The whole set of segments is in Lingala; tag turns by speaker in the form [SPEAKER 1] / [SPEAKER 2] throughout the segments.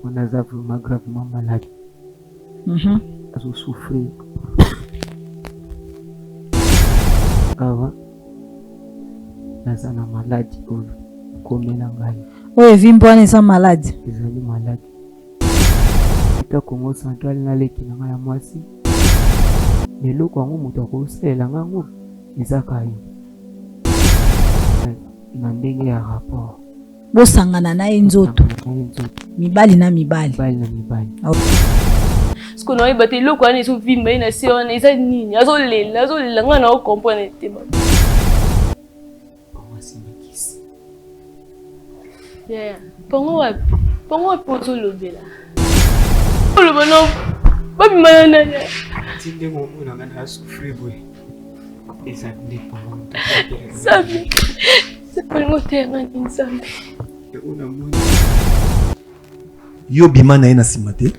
[SPEAKER 1] Wana aza vraiment gravement malade. Azo souffrir. Awa naza na maladi oyo komela ngai.
[SPEAKER 2] Oyo evimbi wana eza maladi?
[SPEAKER 1] Ezali maladi. Ata Congo central na leki na ngai ya mwasi. Eloko yango moto akosalela ngai yango eza kaka yo. Na ndenge ya rapport.
[SPEAKER 2] Bosangana na ye nzoto. Mibali na mibali.
[SPEAKER 1] Mibali na mibali.
[SPEAKER 3] Siko naoyeba te eloko wana ezovimba ye na se wana eza nini, azolela azolela ngai na ocomprendre te ba. Yaya, pango wapi? Pango wapi ozolobela? Oloba no babima na nani?
[SPEAKER 1] Ti ndenge omonaka na souffrir boye eza nde pango moto
[SPEAKER 3] Nzambe, olingi oteya ngai nini Nzambe?
[SPEAKER 4] Yo bima na ye na nsima te.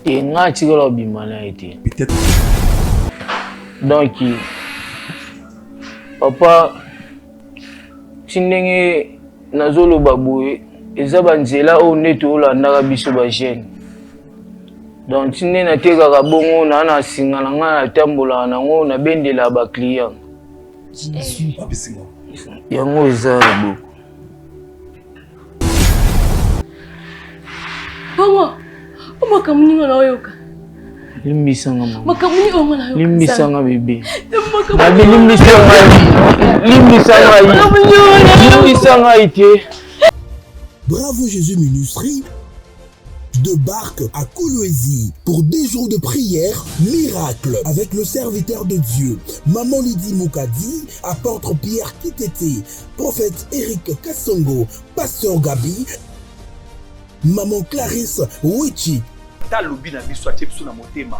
[SPEAKER 5] Te, ngai atikala obima na ye te.
[SPEAKER 4] Peut-être.
[SPEAKER 5] Donc papa, ti ndenge nazoloba boye eza banzela oyo nde toyolandaka biso bajeune. Donc ti nde natekaka bongo naa na singa na ngai natambolaka nango nabendelaka baclient. Yango eza loboko.
[SPEAKER 3] Bongo, o makambo nini na oyoka?
[SPEAKER 5] Limbisanga mama.
[SPEAKER 3] Makambo nini oyo na yoka?
[SPEAKER 5] Limbisanga bebe. Nabi limbisanga. Limbisanga. Limbisanga te.
[SPEAKER 6] Bravo Jésus Ministry débarque à Kolwezi pour 2 jours de prière miracle avec le serviteur de Dieu, Maman Lydie Mukadi, apôtre Pierre Kitete, prophète Eric Kassongo, pasteur Gabi, Maman Clarisse Wichi.
[SPEAKER 7] Ata alobi na biso atie biso na motema,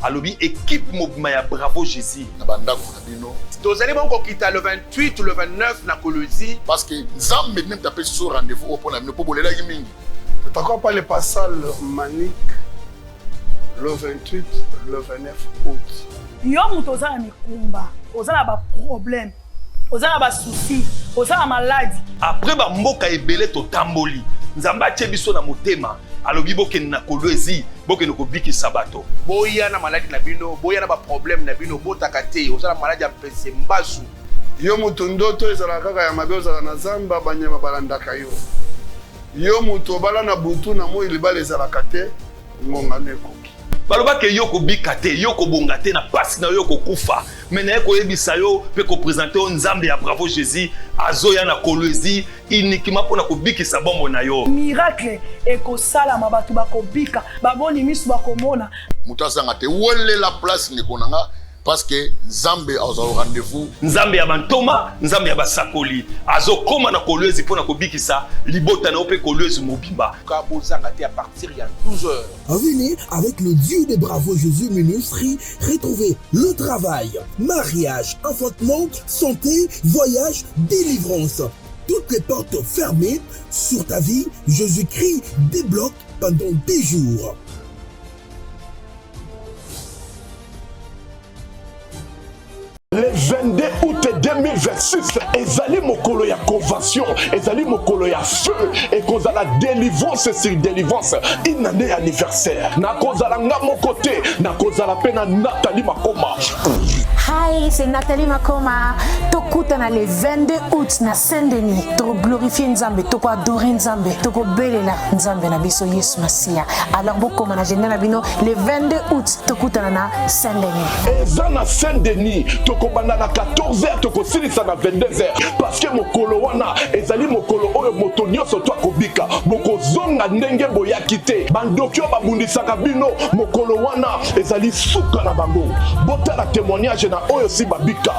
[SPEAKER 7] alobi équipe mobima ya Bravo Jésus
[SPEAKER 8] na bandako na bino.
[SPEAKER 7] Tozali bongo kokita le 28 le 29 na Kolwezi.
[SPEAKER 8] Parce que Nzambe nde moto apesi biso rendez-vous oyo mpo na bino, mpo bolelaki mingi.
[SPEAKER 9] Totakoa le pasal Manique le 28 le 29 août.
[SPEAKER 10] Yo moto oza na mikumba, oza na ba problème, oza na ba soucis, oza na maladi.
[SPEAKER 7] Après ba mboka ebele totamboli, Nzambe atie biso na motema, alobi bokende na Kolwezi, bokende kobikisa bato.
[SPEAKER 11] Boya na maladi na bino, boya na ba problème na bino, botaka te, oza na maladi ya mpese mbasu.
[SPEAKER 9] Yo moto ndoto ezalaka kaka ya mabe, ozala na zamba, banyama balandaka yo. Yo moto obala na butu na moi libala ezalaka te, ngonga nde ekoki.
[SPEAKER 7] Balobaka yo kobika te, yo kobonga te na pasi na yo kokufa. Mais naye koyebisa yo pe ko présenter yo Nzambe ya Bravo Jésus azoya na Kolwezi uniquement pona kobikisa bombo na yo.
[SPEAKER 10] Miracle ekosalama, bato bakobika, baboni miso bakomona.
[SPEAKER 8] Moto azanga te welela place ndeko na nga parce que Nzambe azwa rendez-vous.
[SPEAKER 7] Nzambe ya bantoma, Nzambe ya basakoli azokoma na Kolwezi pona kobikisa libota na yo pe Kolwezi mobimba.
[SPEAKER 11] Ka bozanga te à partir ya 12 heures.
[SPEAKER 6] Venez avec le Dieu de Bravo Jésus Ministry retrouver le travail, mariage, enfantement, santé, voyage, délivrance. Toutes les portes fermées sur ta vie, Jésus-Christ débloque pendant des jours.
[SPEAKER 12] Le 22 août 2026 ezali mokolo ya convention, ezali mokolo ya feu, ekozala délivrance sur délivrance, une année anniversaire. Nakozala nga moko te, nakozala pe na Nathalie Makoma.
[SPEAKER 13] Hi, c'est Nathalie Makoma. Tokutana le 22 août na Saint-Denis. Toko glorifier Nzambe, toko adorer Nzambe, toko belela Nzambe na biso Yesu Masiya. Alors bokoma na agenda na bino le 22 août tokutana na Saint-Denis.
[SPEAKER 12] Eza na Saint-Denis, tokobanda na 14h tokosilisa na 22h parce que mokolo wana ezali mokolo oyo moto nyonso to akobika. Bokozonga ndenge boyaki te. Bandoki oyo babundisaka bino mokolo wana ezali suka na bango. Botala témoignage na oyo si babika.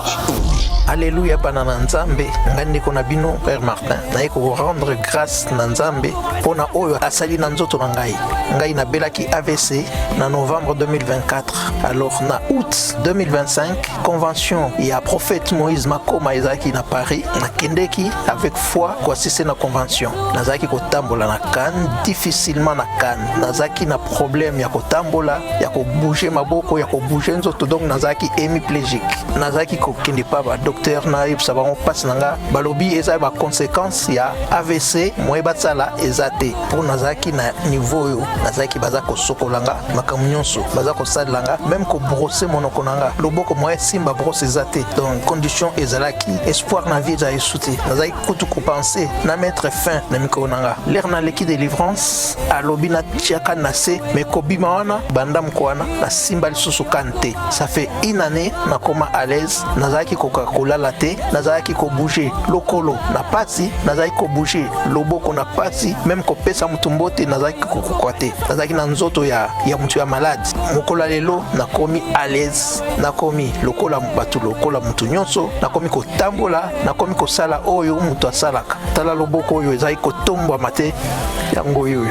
[SPEAKER 14] Alléluia bana na Nzambe, ngai ndeko na bino Père Martin naye ko rendre grâce na Nzambe mpona oyo asali na nzoto na ngai. Ngai nabelaki AVC na novembre 2024. Alors na août 2025 convention ya prophète Moïse Makoma ezalaki na Paris, nakendeki avec foi koasiste na convention. formation. Nazalaki kotambola na canne, difficilement na canne. Nazalaki na problème ya kotambola, ya kobouger maboko, ya kobouger nzoto, donc nazalaki hémiplégique. Nazalaki kokende pa ba docteur, nayebisa bango mpasi na nga, balobi eza ba conséquence ya AVC, moye basala eza te. Mpo nazalaki na niveau oyo nazalaki, baza kosokola nga makambo nyonso, baza kosalela nga même kobrosser monoko na nga, loboko moye simba brosse eza te. Donc condition ezalaki, espoir na vie ezali su te. Nazalaki kutu kopenser na mettre fin na mikolo na nga. Lere naleki délivrance, alobi natiaka na se, me kobima wana banda moko wana nasimba lisusu canne te. Ça fait une année nakoma à l'aise. Nazalaki koka kolala te, nazalaki kobouger lokolo na pasi, nazalaki kobouger loboko na pasi, même kopesa motu mbote nazalaki kokoka te. Nazalaki na nzoto ya motu ya malade. Mokolo ya lelo nakomi à l'aise, nakomi lokola bato, lokola motu nyonso, nakomi kotambola, nakomi kosala oyo moto asalaka. Tala loboko oyo ezali kotombwama te, yango oyo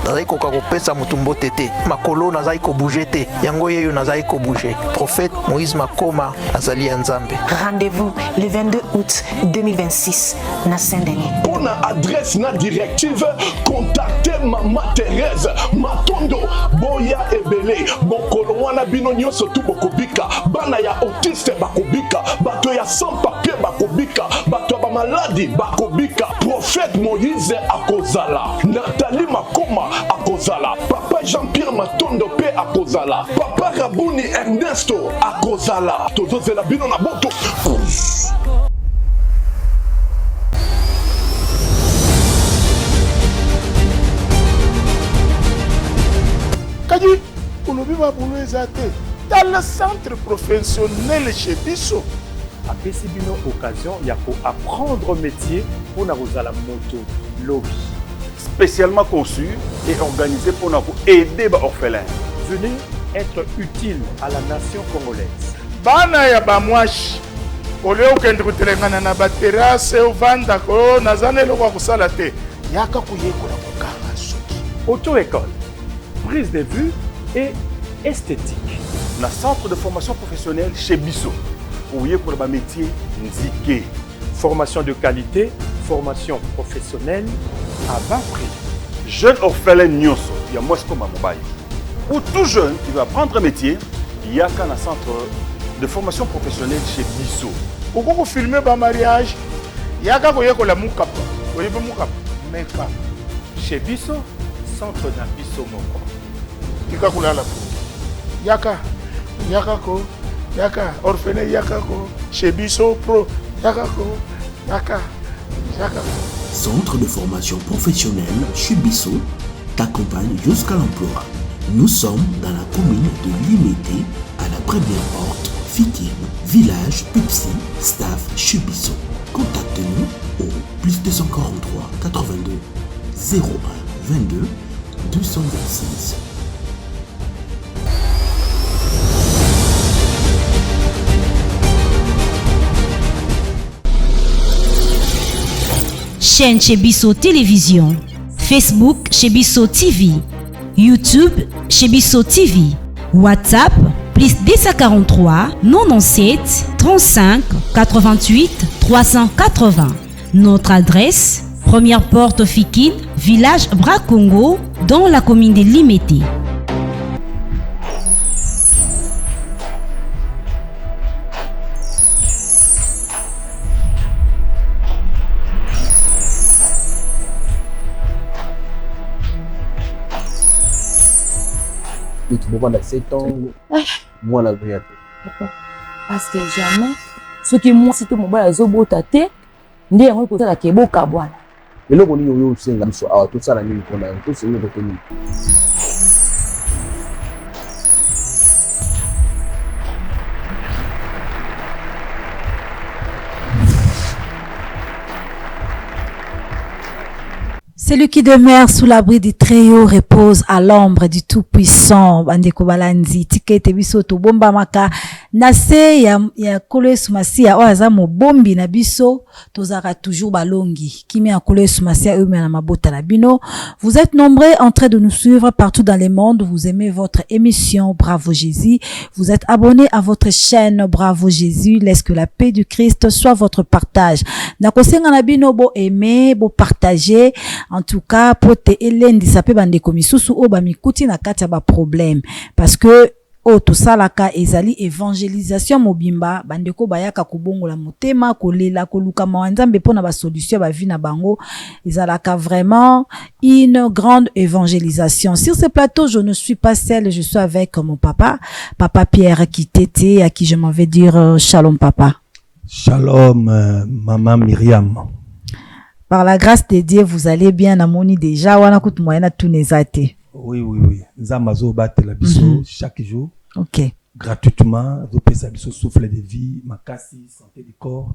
[SPEAKER 14] nazali koka kopesa motu mbote te. Makolo nazali kobouger te, yango yeyo nazali kobouger. Prophète Moïse Makoma azali ya Nzambe.
[SPEAKER 13] Rendez-vous le 22 août 2026 na Saint-Denis.
[SPEAKER 12] Mpo na adresse na directive, contacte Mama Thérèse Matondo. Boya ebele mokolo wana, bino nyonso tu bokobika. Bana ya autiste bakobika, bato ya sans papier bakobika, bato ya bamaladi bakobika. Prophète Moïse akozala, Nathalie Makoma akozala, papa Jean-Pierre Matondo mpe akozala, papa Rabuni Ernesto akozala. Tozozela bino na boto.
[SPEAKER 15] Kadi olobi babulu eza te, tala centre professionnel chez biso.
[SPEAKER 16] Apesi bino occasion ya koapprendre métier mpona kozala moto lobi.
[SPEAKER 7] Spécialement conçu et organisé pour aider les orphelins.
[SPEAKER 16] Venez être utile à la nation congolaise.
[SPEAKER 15] Bana ya bamwashi, olie okende kotelengana na baterrasse, ovandaka oyo naza na eloko ya kosala te, yaka koyekola kokanga suki.
[SPEAKER 16] Auto-école, prise de vue et esthétique.
[SPEAKER 7] Na centre de formation professionnelle chez Bisso, oyekola bamétier nzike.
[SPEAKER 16] Formation de qualité, formation professionnelle à bas prix.
[SPEAKER 7] Jeune orphelin nyonso ya mwasi koma mobali ou tout jeune qui veut apprendre un métier, yaka na centre de formation professionnelle chez Bisso.
[SPEAKER 15] Okoki kofilmer bamariage, yaka koyekola mukapa. Oyebi mukapa meka.
[SPEAKER 16] Chez Bisso, centre na biso moko.
[SPEAKER 15] Tika kolala po yaka, yaka ko, yaka orphelin, yaka ko chez Biso pro, yaka ko, yaka, yaka.
[SPEAKER 6] Centre de formation professionnelle chez Bisso t'accompagne jusqu'à l'emploi. Nous sommes dans la commune de Limete, à la première porte, Fikin, village Pepsi, staff chez Bisso. Contactez-nous au plus 243 82 01 22 226.
[SPEAKER 2] Chaîne chez Bisso Télévision, Facebook chez Bisso TV, YouTube chez Bisso TV, WhatsApp plus 243 97 35 88 380. Notre adresse, première porte Fikin, village Bracongo, dans la commune de Limete.
[SPEAKER 11] Bovanda 7 ans, mwana azoya te.
[SPEAKER 17] Parce que jamais soki mwasi to mobali azobota te, nde yango ekosalaka ebokabwana.
[SPEAKER 11] Eloko nini oyo osenga biso awa? Tosala nini mpona yango? Tosengi kote nini?
[SPEAKER 2] Celui qui demeure sous l'abri du Très-Haut repose à l'ombre du Tout-Puissant. Bandeko balandi, tika ete biso tobombamaka
[SPEAKER 18] Na se ya, ya Nkolo Yesu Masiya oyo aza mobombi na biso, tozalaka toujours balongi. Kimia ya Nkolo Yesu Masiya eumela na mabota na bino. Vous êtes nombreux en train de nous suivre partout dans le monde. Vous aimez votre émission Bravo Jésus. Vous êtes abonnés à votre chaîne Bravo Jésus. Laisse que la paix du Christ soit votre partage. Nakosenga na bino bo aimer, bo partager. En tout cas, po te elendisa pe bandeko misusu oyo bamikuti na kati ya ba problème. Parce que oyo tosalaka ezali evangelisation mobimba, bandeko bayaka kobongola motema, kolela, koluka mawa Nzambe mpo na ba solution ya ba vie na bango. Ezalaka vraiment une grande évangélisation. Sur ce plateau, je ne suis pas seule, je suis avec mon papa, papa Pierre Kitete, à qui je m'en vais dire shalom papa.
[SPEAKER 4] Shalom maman Myriam.
[SPEAKER 18] Par la grâce de Dieu, vous allez bien, namoni déjà wana kutu moyen na tuna eza te.
[SPEAKER 4] Oui. Nzambe azobatela biso chaque jour. Gratuitement, azopesa biso souffle de vie, makasi, santé du corps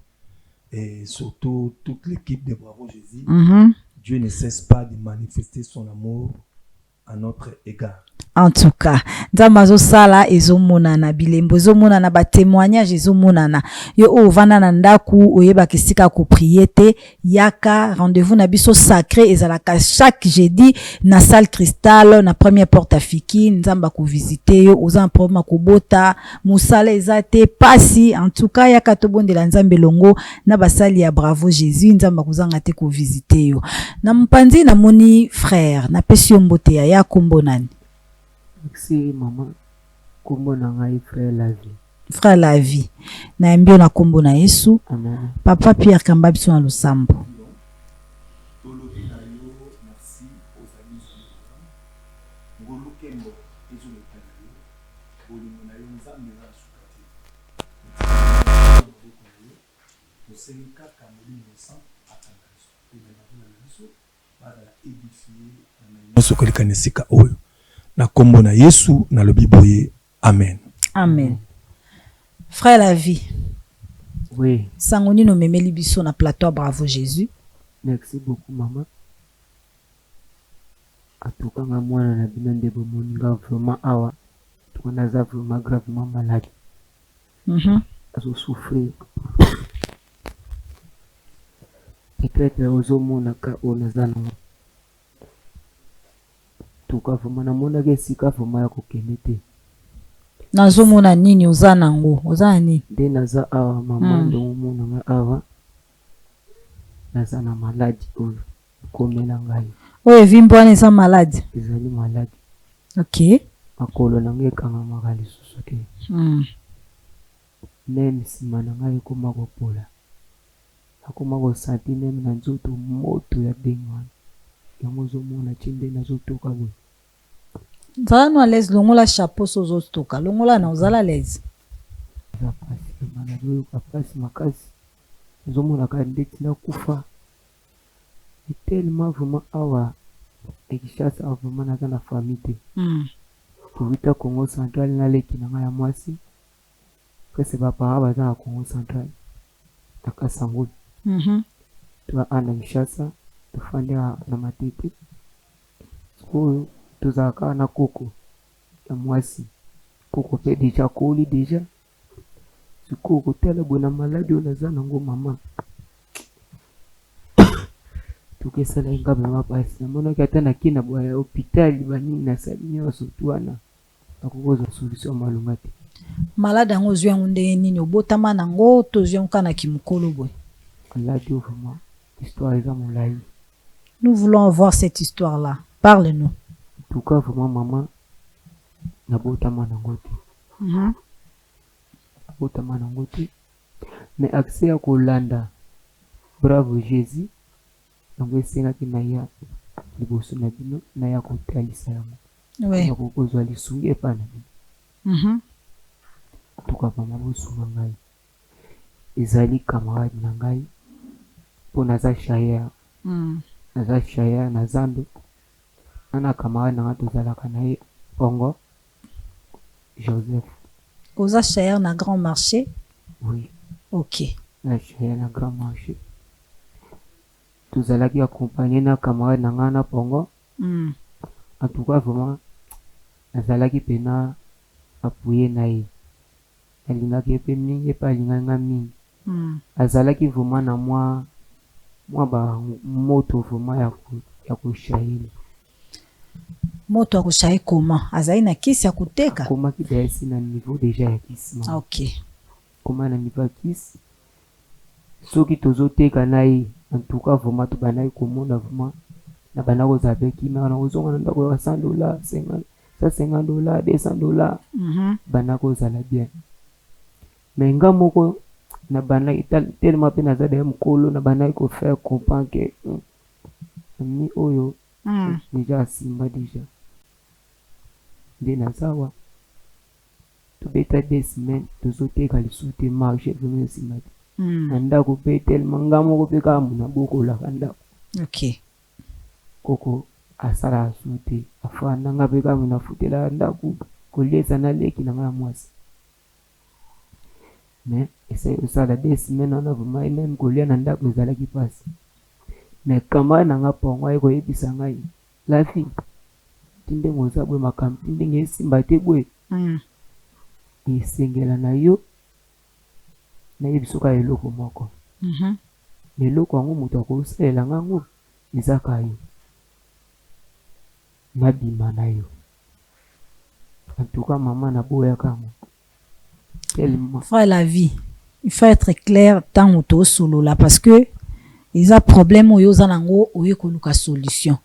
[SPEAKER 4] et surtout toute l'équipe de Bravo Jésus. Dieu ne cesse pas de manifester son amour à notre égard.
[SPEAKER 18] En tout cas, Nzambe azosala ezomonana, bilembo ezomonana, ba témoignage ezomonana. Yo oyo ovanda na ndaku oyebaka esika koprier te, yaka rendez-vous na biso sacré ezalaka chaque jeudi na salle Cristal na première porte ya Fiki. Nzambe akovisite yo, oza na problème ya kobota, mosala eza te, pasi. En tout cas, yaka tobondela Nzambe elongo na basali ya Bravo Jésus. Nzambe akozanga te kovisite yo. Na mopanzi namoni frère, napesi yo mbote ya ya kombo nani?
[SPEAKER 1] Merci maman, kombo na ngai frère la vie.
[SPEAKER 18] Frère la vie, nayambi yo na kombo na Yesu.
[SPEAKER 1] Amen.
[SPEAKER 18] Papa Pierre, kamba biso na losambo.
[SPEAKER 4] Tolobi na yo merci, ozali Nzambe malamu, ngolu nkembo ezoleka na yo, bolingo na yo Nzambe eza na suka te. Totikali na maboko na yo, tosengi kaka Molimo Mosantu akanga biso mpe baye bakolanda biso bazala edifie na maye nyonso koleka na esika oyo. Na kombo na Yesu nalobi boye, amen.
[SPEAKER 18] Amen. Frère la vie.
[SPEAKER 1] Oui.
[SPEAKER 18] Sango nini omemeli biso na plateau ya Bravo Jésus?
[SPEAKER 1] Merci beaucoup maman. En tout cas nga mwana na bino nde bomoni nga vraiment awa. En tout cas naza vraiment gravement malade. Azo souffrir. Peut-être ozomona ka oyo naza nango. En tout cas vraiment namonaki esika vraiment ya kokende te.
[SPEAKER 18] Nazomona nini oza nango? Oza na nini?
[SPEAKER 1] Nde naza awa mama, nde omona nga awa naza na maladi oyo ekomela ngai.
[SPEAKER 18] Oyo evimbi wana eza maladi?
[SPEAKER 1] Ezali maladi. Makolo na ngai ekangamaka lisusu te. Meme nsima na ngai ekoma kopola. Nakoma kosentir meme na nzoto moto ya ndenge wana. Yango ozomona ti nde nazotoka boye.
[SPEAKER 18] Zala no à l'aise, longola chapeau so ozotoka. Longola na ozala à l'aise.
[SPEAKER 1] Eza pasi vraiment, nazoyoka pasi makasi. Nazomona kaka ndeti nakufa. Et tellement vraiment awa na Kinshasa awa vraiment naza na famille te. Towuta Congo central na leki na ngai ya mwasi. Presque ba parents baza na Congo central na Kasangulu. Toya awa na Kinshasa tofandi awa na Matete. Sikoyo tozalaka kaka na koko ya mwasi. Koko pe dejà akoli dejà. Sikoyo kotala boye na maladi oyo naza nango mama, tuka esalaki nga vraiment pasi. Namonaki ata nake na ba hôpital banini nasali nyonso tu wana nakoki kozwa solution ya malonga te.
[SPEAKER 18] Malade yango ozwi yango ndenge nini? Obotama nango to ozwi yango kaka na kimokolo boye?
[SPEAKER 1] Maladi oyo vraiment histoire eza molayi.
[SPEAKER 18] Nous voulons avoir cette histoire là. Parle-nous.
[SPEAKER 1] En tout cas vraiment maman, nabotama nango te. Nabotama nango te. Mais accès ya kolanda Bravo Jésus yango esengaki naya liboso na bino naya kotalisa yango. Nakoki kozwa lisungi epai na bino. En tout cas mama bosunga ngai. Ezali camarade na ngai mpo naza chayeur. Naza chayeur na zando. Nga na camarade na ngai tozalaka na ye Pongo Joseph.
[SPEAKER 18] Oza chayeur na grand marché?
[SPEAKER 1] Oui.
[SPEAKER 18] Ok.
[SPEAKER 1] Na chayeur na grand marché. Tozalaki accompagné na camarade na ngai na Pongo. En tout cas vraiment nazalaki pena appuyé na ye. Nalingaki ye mpe mingi, ye mpe alingaki nga mingi. Azalaki vraiment na mwa mwa ba moto vraiment ya ko ya koshayele.
[SPEAKER 18] Moto ya koshaye comment? Azali na kisi ya koteka?
[SPEAKER 1] Akomaki deja esi na niveau deja ya kisi mama.
[SPEAKER 18] Ok.
[SPEAKER 1] Akoma na niveau ya kisi. Soki tozoteka na ye en tout cas vraiment tobandaki komona vraiment na banda kozala pe kimia na kozonga na ndako ya 100 dollars 50 150 dollars 200 dollars banda kozala bien. Mais nga moko na bandaki tellement pe naza deja mukolo na bandaki ko faire comprendre que ami oyo deja asimba deja nde naza awa tobeta deux semaines tozoteka lisusu te marche vraiment esimba te na ndako pe tellement nga moko pe kaka mutu nabokolaka ndako koko asalaka lisusu te afanda nga pe kaka mutu nafutelaka ndako koliesa na leki na nga ya mwasi. Mais esali kosala deux semaines wana vraiment meme kolia na ndako ezalaki pasi. Mais camarade na nga pongo aye koyebisa ngai la fille ti ndenge oza boye makambo ti ndenge esimba te boye esengela na yo nayebisa yo kaka eloko moko mais eloko yango moto akosalela nga yango eza kaka yo nabima na yo. En tout cas maman naboyaka yango tellement.
[SPEAKER 18] Frère la vie il faut être clair tango tosolola parce que eza problème oyo oza nango oye koluka solution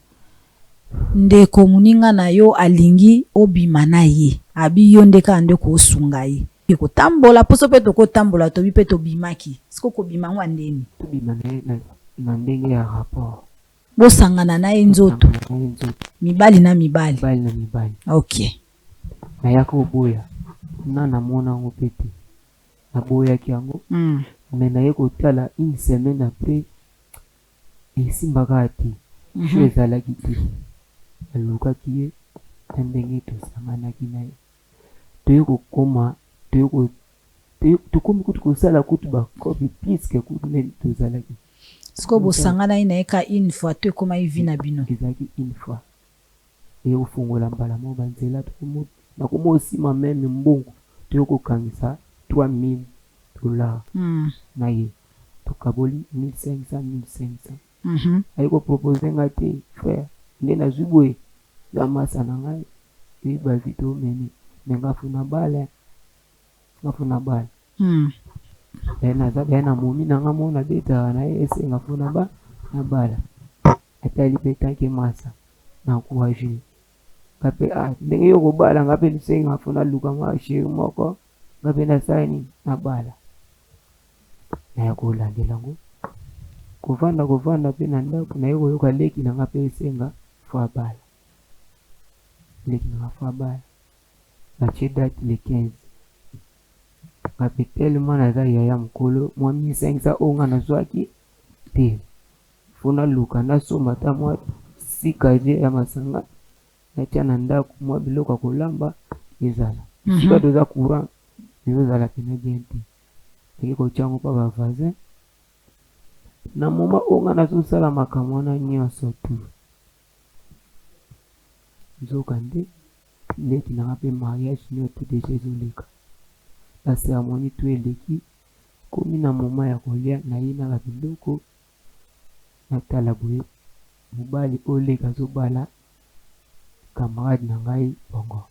[SPEAKER 18] ndeko moninga na yo alingi obima na ye abi yo nde kaka nde kosunga ye kotambola poso mpe tokotambola tobi mpe tobimaki siko kobima yango ya ndeni
[SPEAKER 1] tobima na ye na ndenge ya rapport
[SPEAKER 18] Bosangana na ye nzoto. Mibali na mibali.
[SPEAKER 1] Mibali na mibali.
[SPEAKER 18] Ok.
[SPEAKER 1] Nayaka oboya na namona yango pe te. Naboyaki yango. Mais naye kotala une semaine après esimba kaka te. Choix ezalaki te. Nalukaki ye na ndenge tosanganaki na ye. Toye kokoma toye ko tokomi kutu kosala kutu ba cope plus que kutu ndenge tozalaki.
[SPEAKER 18] Sikoyo bosanganaki na ye kaka une fois to ekomaki vie na bino?
[SPEAKER 1] Ezalaki une fois. Eye kofongola mbala moko ba nzela nakomi osima meme mbongo toye kokangisa 3000 dollars na ye tokaboli 1500 1500 aye ko proposer nga te frère nde nazui boye eza masta na ngai oyebi ba vie to mener mais nga faut nabala nga faut nabala. Naye naza deja na momi na nga moko nabetaka na ye esenga fo na ba nabala natali pe tant que masta na encourage ye nga pe ah ndenge yo okobala nga pe esenga fo naluka mwa cherie moko nga pe nasala nini nabala naya kolandela yango kovanda kovanda pe na ndako naye koyoka leki na nga pe esenga fo abala leki na nga fo abala batie date le 15 Nga pe tellement naza yaya mukolo mwa 1500 oyo nga nazwaki te faut naluka nasomba ata mwa 6 casier ya masanga natia na ndaku mwa biloko ya kolamba ezala esika toza courant ezozala pena bien te nake kotia yango pa ba voisin na moment oyo nga nazosala makambo wana nyonso tout nzoka nde Leki na nga pe mariage nioto dejà ezo leka ba ceremonie tout eleki komi na moment ya kolia naye na ba biloko na tala boye mobali oyo leki azo bala camarade na ngai bongo.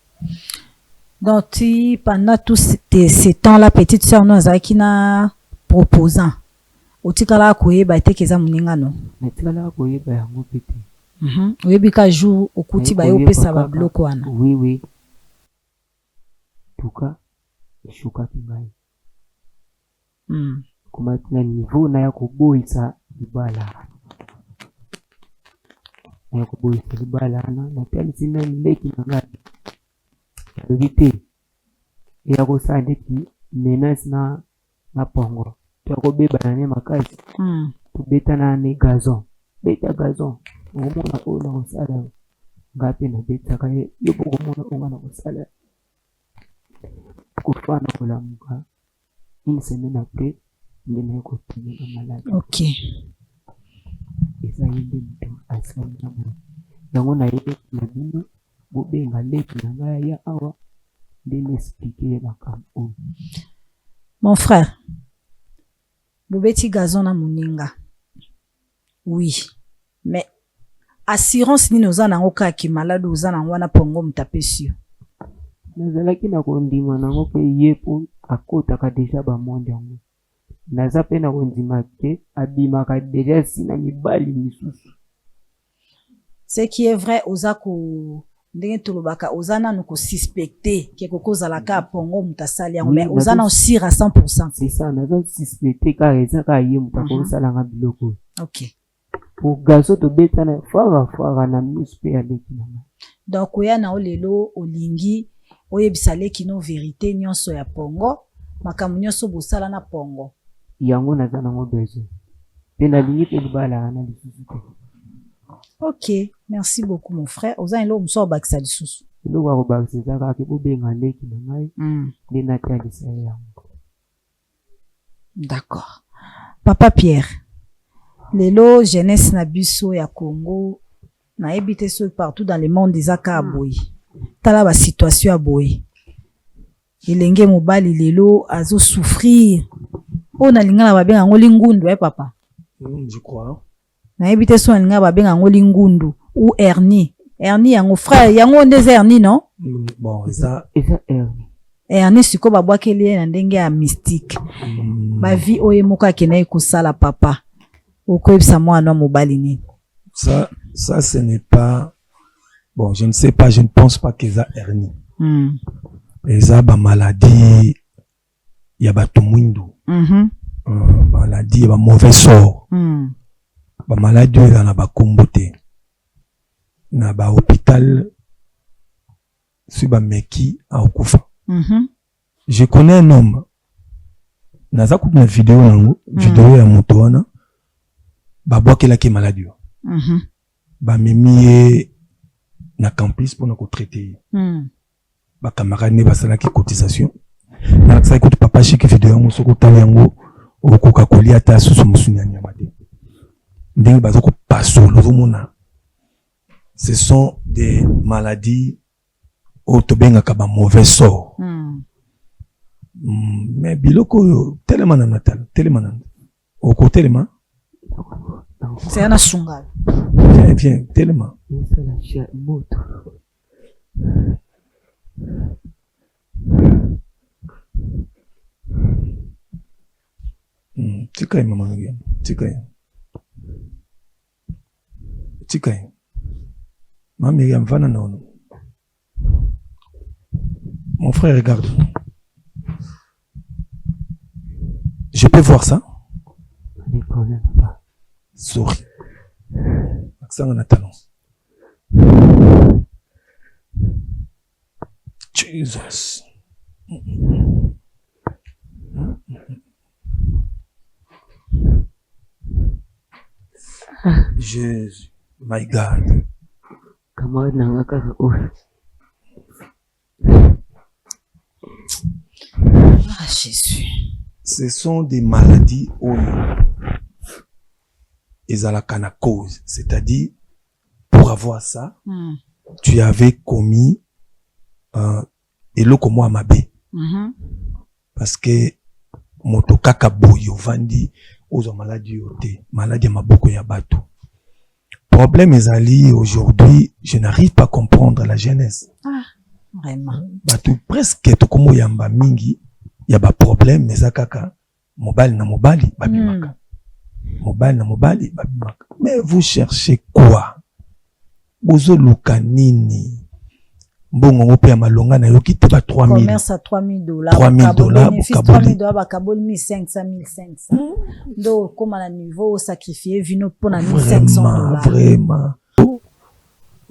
[SPEAKER 18] Donc ti pendant tout ce temps là petite sœur no azalaki na proposant otikalaka koyeba te ke eza moninga no?
[SPEAKER 1] Natikalaka koyeba yango pe te.
[SPEAKER 18] Oyebi ka jour okuti baye opesa ba biloko wana?
[SPEAKER 1] Oui oui en tout cas e chokaki ngai. Ekomaki na niveau naya koboyisa libala wana. Naya koboyisa libala wana natalisi meme leki na ngai alobi te eya kosala ndeti menace na na pongo to akobebana ne makasi tobetana ne gazon beta gazon okomona oyo nakosala yo nga mpe nabetaka ye yo mpe okomona oyo nga nakosala kofana kolamuka une semaine après nde naye kotombe na maladi
[SPEAKER 18] ok
[SPEAKER 1] eza ye nde moto asali na boye yango naye na bino bobenga leki na ngai aya awa nde na explike ye makambo oyo.
[SPEAKER 18] Mon frère, bobeti gazon na moninga. Oui, mais assurance nini oza nango kaka ki malade oza nango wana pongo moto apesi yo?
[SPEAKER 1] Nazalaki na kondima nango pe ye po akotaka dejà ba monde yango. Naza pe na kondima ke abimaka dejà si na mibali misusu.
[SPEAKER 18] Ce qui est vrai oza ko ndenge tolobaka oza nanu ko suspecter ke ekoki kozala kaka pongo moto asali yango mais oza nanu sur à 100%.
[SPEAKER 1] C'est ça, nazo suspecter kaka eza kaka ye moto akosala nga biloko oyo.
[SPEAKER 18] Ok.
[SPEAKER 1] Po gazo tobetana fara fara na misu pe ya leki na nga.
[SPEAKER 18] Donc koya na yo lelo olingi oyebisa leki no verite nionso ya pongo, makambo nionso bosala na pongo.
[SPEAKER 1] Yango naza nango besoin. Pe nalingi pe libala wana lisusu te.
[SPEAKER 18] Ok merci beaucoup mon frère oza na eloko mosusu ya kobakisa lisusu?
[SPEAKER 1] Eloko ya kobakisa eza kaka ke bobenga leki na ngai nde natalisa ye yango.
[SPEAKER 18] D'accord. Papa Pierre, lelo jeunesse na biso ya Congo nayebi te soki partout dans le monde eza kaka boye. Tala ba situation ya boye. Elenge mobali lelo azo souffrir. Oyo na lingala babenga yango lingundu eh papa.
[SPEAKER 4] Je crois.
[SPEAKER 18] Nayebi te soki na lingala babenga yango lingundu ou hernie. Hernie yango frère, yango nde eza hernie non?
[SPEAKER 4] Bon, eza
[SPEAKER 1] eza hernie.
[SPEAKER 18] Hernie sikoyo babwakeli ye na ndenge ya mystique. Ba vie oyo ye moko akendaki kosala papa. Okoyebisa mwana mobali nini?
[SPEAKER 4] Ça, ça ce n'est pas bon, je ne sais pas, je ne pense pas que eza hernie. Eza ba maladie ya bato mwindu. Maladie ya ba mauvais sort. Ba maladie oyo eza na ba kombo te. Na ba hôpital soki bameki akokufa. Je connais un homme, naza kutu na video nango, video ya moto wana babwakelaki maladi oyo. Bamemi ye na campus mpona kotraite ye. Ba camarade ne basalaki cotisation. Nalakisaki kutu papa Chic video yango, soki otali yango okoka kolia ata susu mosuni ya nyama te. Ndenge baza kopasola ozomona, ce sont des maladies oyo tobengaka ba mauvais sort. Mais biloko oyo telema na Natal, telema na okotelema.
[SPEAKER 18] Zela na sunga.
[SPEAKER 4] Viens, viens, telema. Tika ye mama Miriam, tika ye. Tika ye. Mama Miriam, vanda na ono. Mon frère, regarde. Je peux voir ça?
[SPEAKER 1] Pas de problème, papa.
[SPEAKER 4] Sorry. Accent na talon. Jesus. Jésus, my God.
[SPEAKER 1] Camarade na nga kaka oyo.
[SPEAKER 18] Ah Jésus.
[SPEAKER 4] Ce sont des maladies oyo ezalaka na cause, c'est-à-dire pour avoir ça, tu avais commis eloko mwa mabe. Parce que moto kaka boye ovandi ozwa maladie oyo te, maladie ya maboko ya bato. Problème ezali aujourd'hui, je n'arrive pas à comprendre la jeunesse.
[SPEAKER 18] Ah, vraiment.
[SPEAKER 4] Bato presque tokomoyamba mingi ya ba problème eza kaka mobali na mobali babimaka. Mobali na mobali babimaka. Mais vous cherchez quoi? Bozoluka nini? Mbongo ngo pe ya malonga na yoki te ba 3000.
[SPEAKER 18] Commerce à 3000 $.
[SPEAKER 4] 3000 $,
[SPEAKER 18] bénéfice
[SPEAKER 4] bokaboli.
[SPEAKER 18] 3000 $, bakaboli 1500, 1500. Ndo okoma na niveau sacrifier vino pona 1500
[SPEAKER 4] Vraiment,
[SPEAKER 18] dollars.
[SPEAKER 4] vraiment.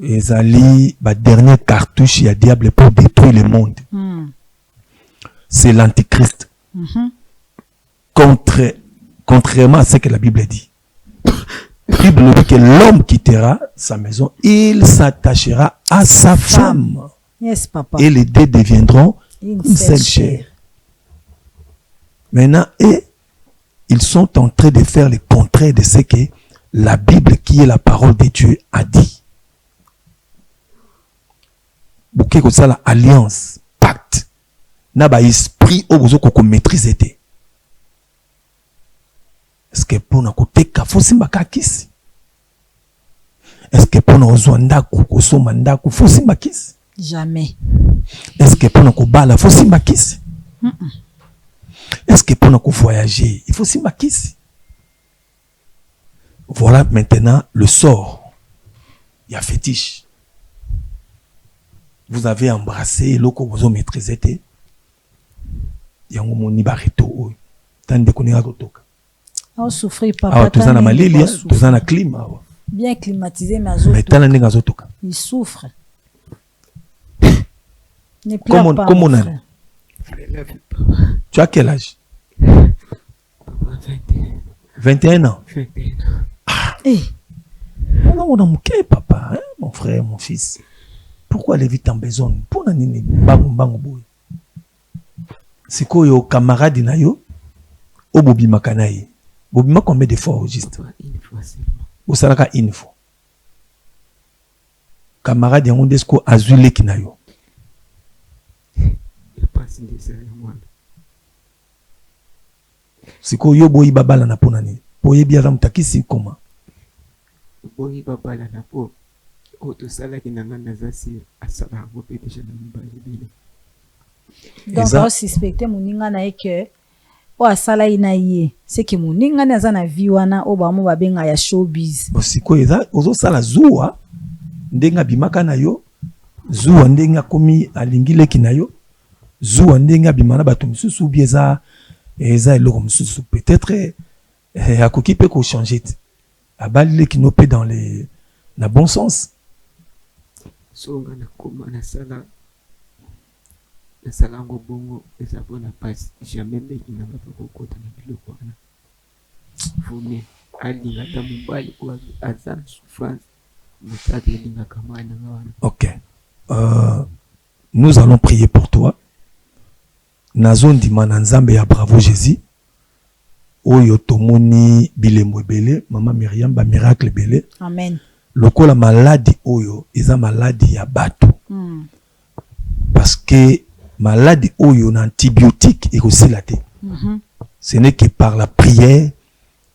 [SPEAKER 4] Ezali ba dernière cartouche ya diable pour détruire le monde. C'est l'antichrist. Contrairement à ce que la Bible dit. La Bible dit que l'homme quittera sa maison, il s'attachera à sa femme.
[SPEAKER 18] Yes, papa.
[SPEAKER 4] Et les deux deviendront
[SPEAKER 18] Une
[SPEAKER 4] une
[SPEAKER 18] seule
[SPEAKER 4] seule chair. Maintenant, et ils sont en train de faire le contraire de ce que la Bible, qui est la parole de Dieu, a dit. Bouquet comme ça, la alliance, pacte, na ba esprit oyo bozo koko maîtriser te. Est-ce que pona koteka faut simba kaka kisi? Est-ce que pona kozwa ndako, kosomba ndako faut simba kisi?
[SPEAKER 18] Jamais.
[SPEAKER 4] Est-ce que pona kobala faut simba kisi? Mm -mm. Est-ce que pona ko voyager il faut simba kisi? Voilà maintenant le sort ya fetiche. Vous avez embrassé eloko bozo maîtriser te. Yango moni ba retour oyo. Ta ndeko ndenge azotoka.
[SPEAKER 18] Azo souffrir papa.
[SPEAKER 4] Awa toza na malili, toza na climat awa.
[SPEAKER 18] Bien climatisé mais azotoka.
[SPEAKER 4] Mais tala ndenge azotoka.
[SPEAKER 18] Il souffre. Ne pleure
[SPEAKER 4] Comment,
[SPEAKER 18] pas.
[SPEAKER 4] comment
[SPEAKER 18] mon
[SPEAKER 4] on a-
[SPEAKER 18] frère.
[SPEAKER 4] Tu as quel âge 21 ans. Ah.
[SPEAKER 18] Eh.
[SPEAKER 4] On a moke papa, hein, mon frère, mon fils. Pourquoi aller vite en besogne? Pona nini mbangu mbangu boye? Sikoyo camarade na yo oyo bobimaka na ye. Bobima combien de fois au juste? Bosalaka une fois. Camarade yango nde sikoyo azwi leki na yo. Sikoyo yo boyi babalana pona nini? Po oyebi aza moto ya kisi koma.
[SPEAKER 1] Boyi babalana po oyo tosalaki na nga naza sur asala yango pe deja na mibali ebele.
[SPEAKER 18] Donc
[SPEAKER 4] Eza-
[SPEAKER 18] ao suspecte moninga na ye que oyo asala ye na ye c'est que moninga ne aza na vie wana oyo bango babenga ya showbiz.
[SPEAKER 4] Bon, sikoyo eza ozosala zuwa ndenge abimaka na yo, zuwa ndenge akomi alingi leki na yo, zuwa ndenge abima na bato mosusu ou bien eza eza eloko mosusu peut-être eh, akoki pe ko changer te abali leki no pe dans les na bon sens.
[SPEAKER 1] So nga nakoma nasala nasala yango bongo eza pona pasi jamais leki na nga bakokota na biloko wana vaut mieux alinga ata mobali oyo aza na souffrance moto alingaka mwana na nga wana.
[SPEAKER 4] Ok euh, nous allons prier pour toi nazo ndima na nzambe ya bravo Jesus oyo tomoni bilembo ebele mama Myriam ba miracle ebele
[SPEAKER 18] amen
[SPEAKER 4] lokola maladi oyo eza maladi ya batu
[SPEAKER 18] mm.
[SPEAKER 4] parce que maladi oyo na antibiotique ekosila te
[SPEAKER 18] mm -hmm.
[SPEAKER 4] ce n'est que par la prière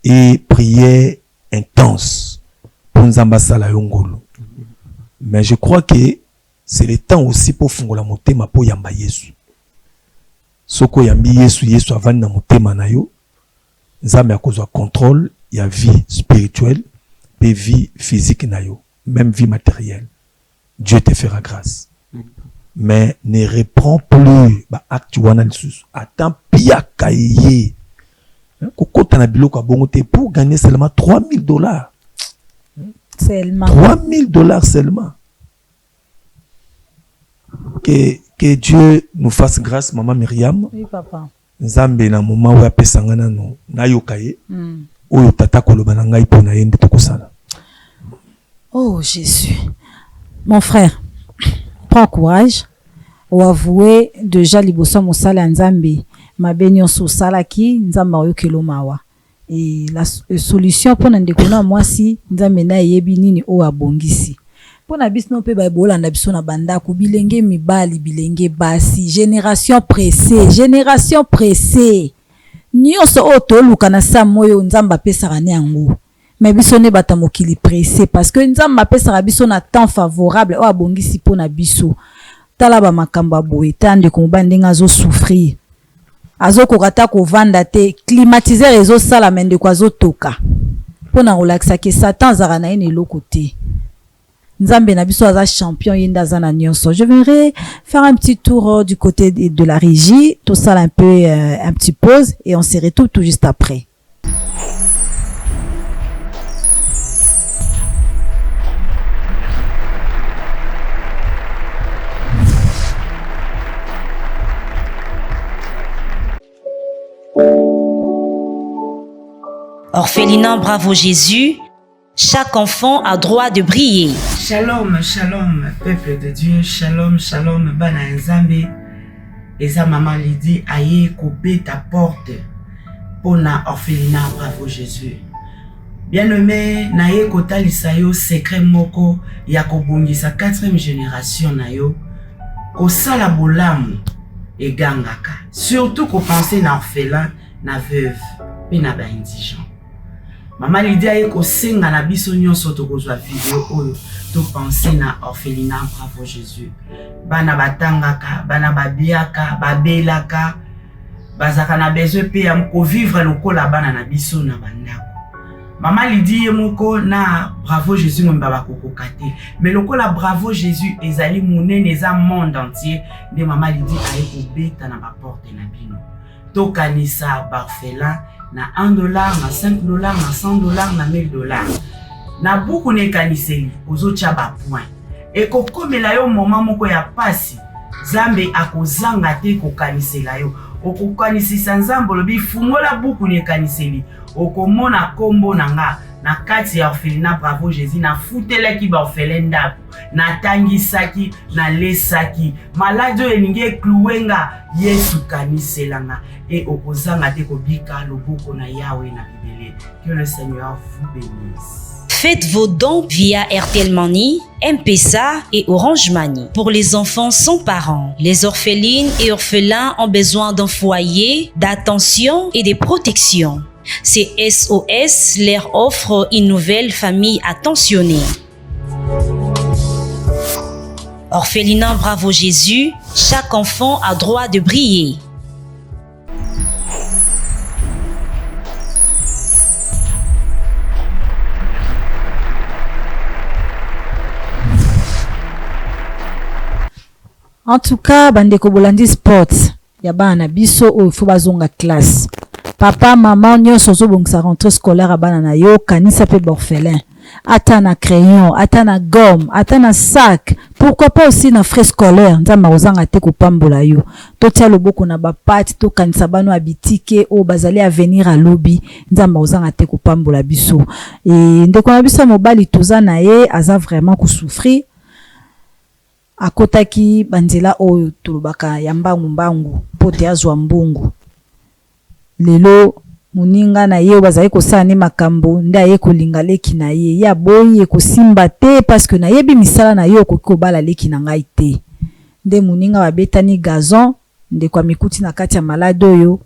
[SPEAKER 4] et prière intense po nzambe asala yo ngolu mais je crois que C'est le temps aussi po fungola motema po yamba Yesu. Soki oyambi Yesu, Yesu avandi na motema na yo, Nzambe akozwa controle ya vie spirituelle pe vie physique na yo, meme vie materielle. Dieu te fera grace. Mais ne reprends plus ba actes wana lisusu. Ata mpiaka eye. Kokota na biloko ya bongo te pour gagner seulement 3000 dollars.
[SPEAKER 18] Seulement.
[SPEAKER 4] 3000 dollars seulement. Que, que Dieu nous fasse grâce, maman Myriam.
[SPEAKER 18] Oui, papa.
[SPEAKER 4] Nzambe na moment oyo apesa nga nano nayoka ye
[SPEAKER 18] mm.
[SPEAKER 4] oyo tata koloba na ngai mpo na ye nde tokosala.
[SPEAKER 18] Oh Jésus. Mon frère, prends courage. Oavoue déjà liboso ya mosala ya Nzambe mabe nyonso osalaki, Nzambe akoyokela yo mawa. Et la solution pona ndeko na mwasi nzambe nde ayebi nini oyo abongisi pona biso pe baye bolanda biso na ba ndaku bilenge mibali bilenge basi generation presse generation presse nionso oyo toluka na sa moyi oyo nzambe apesaka nde yango mais biso nde bato ya mokili presse parce que nzambe apesaka biso na temps favorable oyo abongisi pona biso tala ba makambo ya boye tala ndeko mobali ndenge azo souffrir Azokoka ata kovanda te, climatiseur ezosala mais ndeko azotoka. Pona kolakisa ke Satan azalaka na ye na eloko te. Nzambe na biso aza champion, ye nde aza na nionso. Je viendrai faire un petit tour euh, du côté de, de la régie, tosala un peu euh, un petit pause et on se retrouve tout juste après.
[SPEAKER 2] Orphelinat Bravo Jésus, chaque enfant a droit de briller.
[SPEAKER 19] Shalom, shalom, peuple de Dieu, shalom, shalom, bana Nzambe. Eza maman Lydie aye kobeta porte pona orphelinat Bravo Jesus. Bien aime naye kotalisa yo secret moko ya kobongisa quatrième generation na yo kosala bolamu egangaka surtout ko penser na orphelin na veuve pe na ba indigent. Mama Lydia aye kosenga na biso nyonso tokozwa video oyo to penser na orphelinat Bravo Jesus. Bana batangaka, bana babiaka, babelaka, bazalaka na besoin mpe ya kovivre lokola bana na biso na bandako. Mama Lydie ye moko na Bravo Jesus mobimba bakokoka te. Mais lokola Bravo Jesus ezali monene eza monde entier nde Mama Lydie aye kobeta na ba porte na bino. Tokanisa ba orphelin na 1 dollar, na 5 dollars, na 100 dollars, na 1000 dollars. Na buku na ekaniseli ozotia ba point. Ekokomela yo moment moko ya pasi, Nzambe akozanga te kokanisela yo. Okokanisisa Nzambe olobi fungola buku na ekaniseli okomona kombo na nga na kati ya orphelinat Bravo Jesus. Nafutelaki ba orphelin ndako, natangisaki, nalesaki. Maladi oyo elingi ecloue nga, Yesu kanisela nga. E okozanga te kobika loboko na Yahweh na bibele. Que le Seigneur vous bénisse.
[SPEAKER 2] Faites vos dons via Airtel Money, M-Pesa et Orange Money. Pour les enfants sans parents, les orphelines et orphelins ont besoin d'un foyer, d'attention et de protection. Ces SOS leur offre une nouvelle famille attentionnée. Orphelinat Bravo Jésus, chaque enfant a droit de briller.
[SPEAKER 18] En tout cas, bandeko bolandi sport ya bana na biso oyo faut bazonga classe. Papa, maman nyonso ozobongisa rentrée scolaire ya bana na yo, kanisa pe ba orphelin. Ata na crayon, ata na gomme, ata na sac, pourquoi pas aussi na frais scolaire. Nzambe akozanga te kopambola yo. Totia loboko na ba pâtes, tokanisa bana ya bitike oyo bazali avenir ya lobi. Nzambe akozanga te kopambola biso. E ndeko na biso ya mobali toza na ye aza vraiment kosouffrir. Akotaki banzela oyo tolobaka ya mbangu mbangu mpo te azwa mbongo. Lelo moninga na ye oyo bazali kosala ne makambo nde aye kolinga leki na ye. Ye aboyi ekosimba te parce que nayebi misala na yo okoki kobala leki na ngai te. Nde moninga babetani gazon, ndeko amikuti na kati ya malade oyo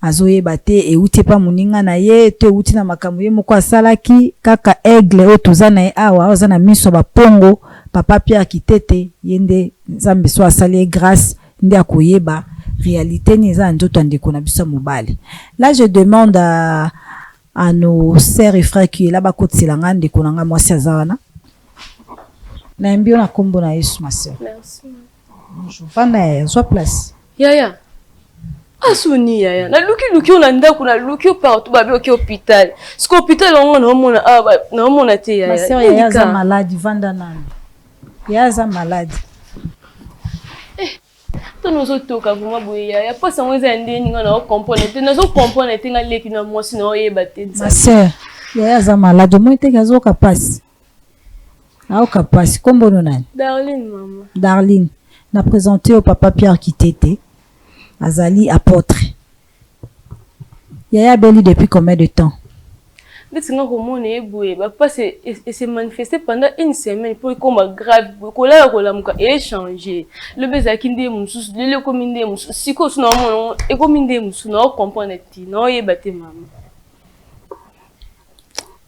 [SPEAKER 18] azoyeba te ewuti epa moninga na ye to ewuti na makambo ye moko asalaki. Kaka aigle oyo toza na ye awa, oyo aza na miso ya bapongo, papa Pierre Kitete, ye nde Nzambe so asali ye grâce nde akoyeba réalité nini eza na nzoto ya ndeko na biso ya mobali. Là je demande à nos sœurs et frères qui est là bakotisela nga ndeko na nga mwasi aza wana. Nayambi yo na kombo na Yesu ma sœur.
[SPEAKER 3] Merci.
[SPEAKER 18] Bonjour. Vanda yaya, zwa place.
[SPEAKER 3] Yaya. Asoni yaya. Naluki luki yo na ndako, naluki yo partout babi oke hôpital. Siko hôpital yango naomona ah naomona te yaya.
[SPEAKER 18] Ma sœur yaya aza malade, vanda nanu. Yaya aza malade.
[SPEAKER 3] Eh, tano ozotoka vraiment boye yaya. Pasi yango eza ya ndenge nga na comprendre te. Nazo comprendre te nga leki na mwasi na oyeba te.
[SPEAKER 18] Ma sœur, yaya aza malade, omoni te azoyoka pasi. Aoka pasi. Kombo no nani?
[SPEAKER 3] Darlene mama.
[SPEAKER 18] Darlene. Na présenter au papa Pierre Kitete. Azali apôtre. Yaya abeli depuis combien de temps?
[SPEAKER 3] Ndeti nga komona ye boye bapasi ese manifeste pendant une semaine mpo ekoma grave boye kolala kolamuka echange lobi ezalaki nde mosusu lelo ekomi nde mosusu sikoyo so naomona ekomi nde mosusu naocomprendre te naoyeba te mama.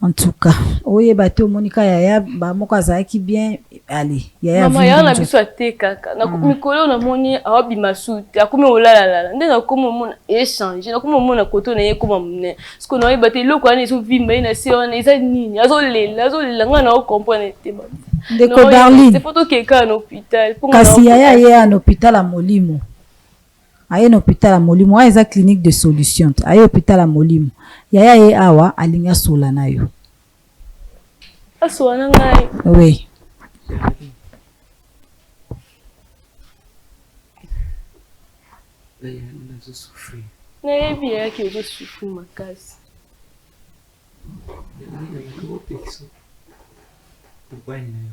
[SPEAKER 18] En tout cas, oyeba te omoni ka yaya ba moko azalaki bien allez yaya
[SPEAKER 3] mama yaya na biso atekaka na mikolo namoni awabima su te akomi olalalala nde nakomi omona echange nakomi omona koto na ye ekoma monene siko naoyeba te eloko wana ezovimba ye na se wana eza nini azolela azolela ngai naocomprendre te mama.
[SPEAKER 18] Ndeko Darlene
[SPEAKER 3] faut tokeka na hôpital
[SPEAKER 18] kasi yaya ye na hôpital ya molimo aye na hôpital ya molimo wana eza clinique de solution te aye hôpital ya molimo yaya ye awa alingi asola na yo.
[SPEAKER 3] Asola na ngai.
[SPEAKER 18] Oui.
[SPEAKER 3] Nayebi yayaki ozosouffrir makasi.
[SPEAKER 1] Mobali na yo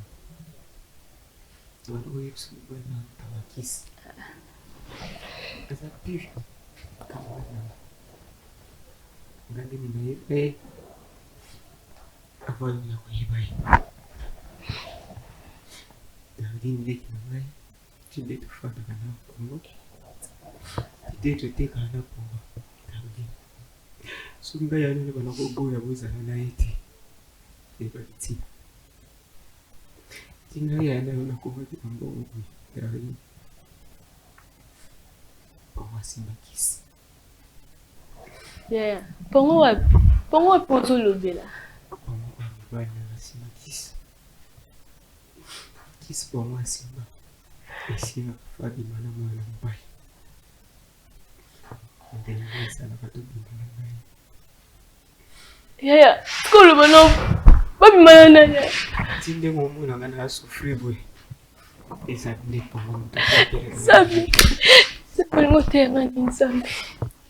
[SPEAKER 1] banda koyebisa mobali na yo tabakisi aza pire ka mobali na nga nga ndenge nayeba ye avant yo ya koyeba ye Darlene leki na ngai ti nde tofandaka na Congo ti nde totekaka na Congo Darlene. Soki ngai ya nani bana koboya bozala na ye te. Eyebaki ntina. Ti ngai ya nayo nakomaki na mbongo boye Darling. Bongo asimba kisi.
[SPEAKER 3] Yaya, pongo wapi? Pongo wapi ozolobela?
[SPEAKER 1] Bongo oyo mobali nayo asimba kisi. Kisi bongo asimba. Esila abima na mwana mobali. Ndenge esalaka tobima na ngai.
[SPEAKER 3] Yaya, koloba no babima na nani?
[SPEAKER 1] Ti ndenge omonaka na souffrir boye. Eza nde pongo moto.
[SPEAKER 3] Nzambe, nzambe olingi oteya nga nini Nzambe?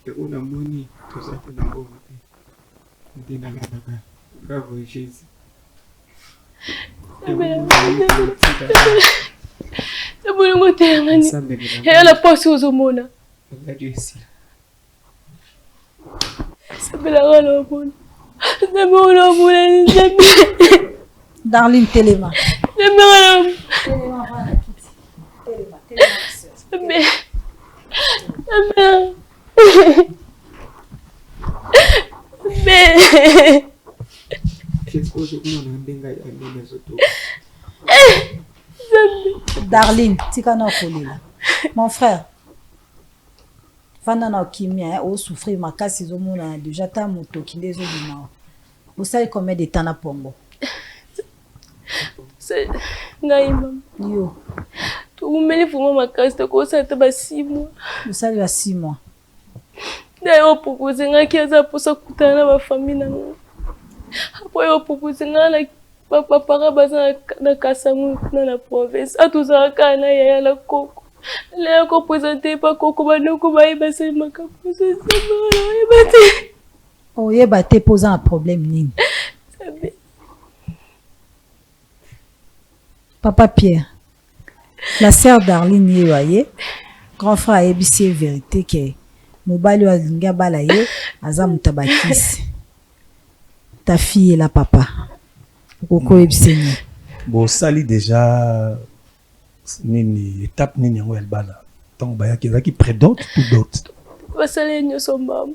[SPEAKER 1] Yango namoni toza te na mbongo te. Nde nalandaka bravo Jésus.
[SPEAKER 3] Nzambe olingi oteya nga nini? Yaya na pasi ozomona. Sabelaka na omona. Nzambe oyo na omona Nzambe.
[SPEAKER 18] Darling telema.
[SPEAKER 3] Nzambe oyo na Nzambe. Nzambe. Nzambe.
[SPEAKER 18] Darling, tika na kolela. Mon frère, Vanda nao kimia hein, o souffrir makasi ezo monana dejà ata mutoki nde ezo bima bosali combien de temps na pongo?
[SPEAKER 3] Ngai mama.
[SPEAKER 18] Yo.
[SPEAKER 3] Towumeli vraiment makasi tokosala ata ba 6 mois.
[SPEAKER 18] Bosali ba 6 mois.
[SPEAKER 3] Naye opropose ngai aza posa kutana na ba famille na ngai. Après opropose ngai na Ba parents baza na Kasangu kuna na province. A tozalaka kaka na yaya na koko. Naya ko presenter epa koko ba noko baye basali makambo mosusu oyeba te.
[SPEAKER 18] Oyeba te po oza na problème nini?
[SPEAKER 3] Nzambe.
[SPEAKER 18] Papa Pierre, la sœur Darling ye oyo aye, grand frère ayebisi ye verite que mobali oyo alingi abala ye aza moto ya bakisi. Ta fille est là papa. Okoki koyebisa ye nini?
[SPEAKER 4] Bosali dejà nini etape nini yango ya libala ntango bayaki ezalaki predot ou dot?
[SPEAKER 3] Basali ye nyonso mbamba.